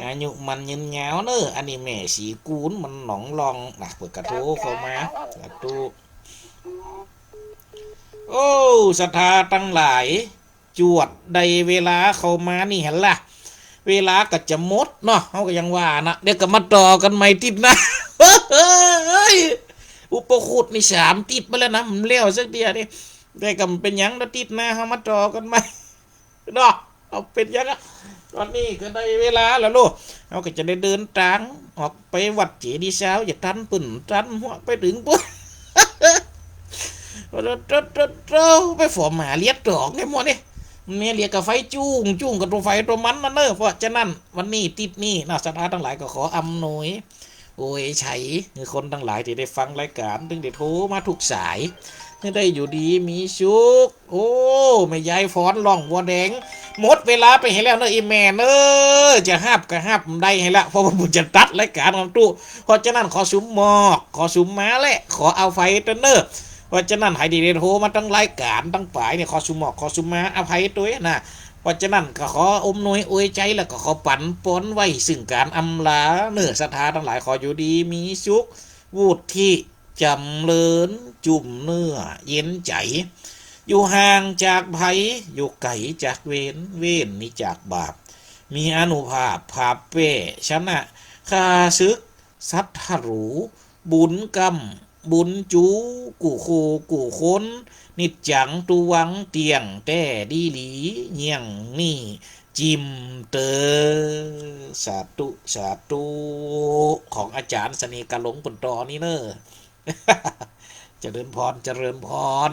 อายุหมั้นยืนยาวเนอะ อันนี้แม่ศรีกูล มันหนองลองนะ เปิ้นก็โทรเข้ามา เจ้า สาธุ โอ้ ศรัทธาตังหลาย จวดได้เวลาเข้ามานี่หั้นล่ะ เวลาก็จะหมดเนาะ เฮาก็ยังว่านะ เดี๋ยวก็มาต่อกั๋นใหม่ติ๊ดหน้า เฮ้ย อุปคุตนี่สามติ๊ดมาแล้วนะ มันแล้วสักเตื้อนี่ แต่ก็บ่เป๋นหยัง เดี๋ยวติ๊ดหน้าเฮามาต่อกั๋นใหม่เนาะ เอาเป๋นหยังอะ ต๋อนนี้ก็ได้เวลาแล้วโลด เฮาก็จะได้เดินตางออกไปวัดเจดีย์ซาว จะตันปื้นตันหัวไปเถิงปู๊น โถ่ๆๆๆ ไปฝอหมาเลียดดอกเนี่ยหมดนี่ แม่เลียดกับไฟจุ้งจุ้งกับตั๋วไฟตั๋วมันนั่นเนอะ เพราะฉะนั้นวันนี้ติ๊ดนี้นะ ศรัทธาตังหลายก็ขออำนวยอวยชัย หื้อคนตังหลายตี้ได้ฟังรายก๋าน ตึงได้โทรมาทุกสาย หื้อได้อยู่ดีมีสุข โอ้ แม่ยายฝนร้องบัวแดง หมดเวลาไปหั้นแล้วเนอะ อีแม่เนอะ จะฮับก็ฮับบ่ได้หั้นละ เพราะว่าผมจะตัดรายก๋านของตู้ เพราะฉะนั้นขอสุมหมอก ขอสุมมาแหละ ขออภัยเต๊อะเนอะ เพราะฉะนั้นใผตี้ได้โทรมาตังรายก๋านตังป๋ายเนี่ย ขอสุมหมอก ขอสุมมา อภัยตวยนะ เพราะฉะนั้นก็ขออำนวยอวยชัย แล้วก็ขอปั๋นปอนไว้ซึ่งก๋านอำลาเนอะ ศรัทธาตังหลาย ขออยู่ดีมีสุข วุฒิ จ๋ำเริญ จุ่มเนื้อเย็นใจ๋ อยู่ห่างจากภัย อยู่ไก๋จากเวร เว้นหนีจากบาป มีอานุภาพผาบแป้ ชนะข้าศึก ศัตรู บุญกำบุญจู กู้คู่กู้คน นิจจังตุวัง เตี้ยงแต๊ดีหลี เยี่ยงนี้จิ่มเตอ สาธุ สาธุ ของอาจ๋ารย์เสน่ห์กะหลงเปิ้นต่อนี้เนอะ เจริญพร เจริญพร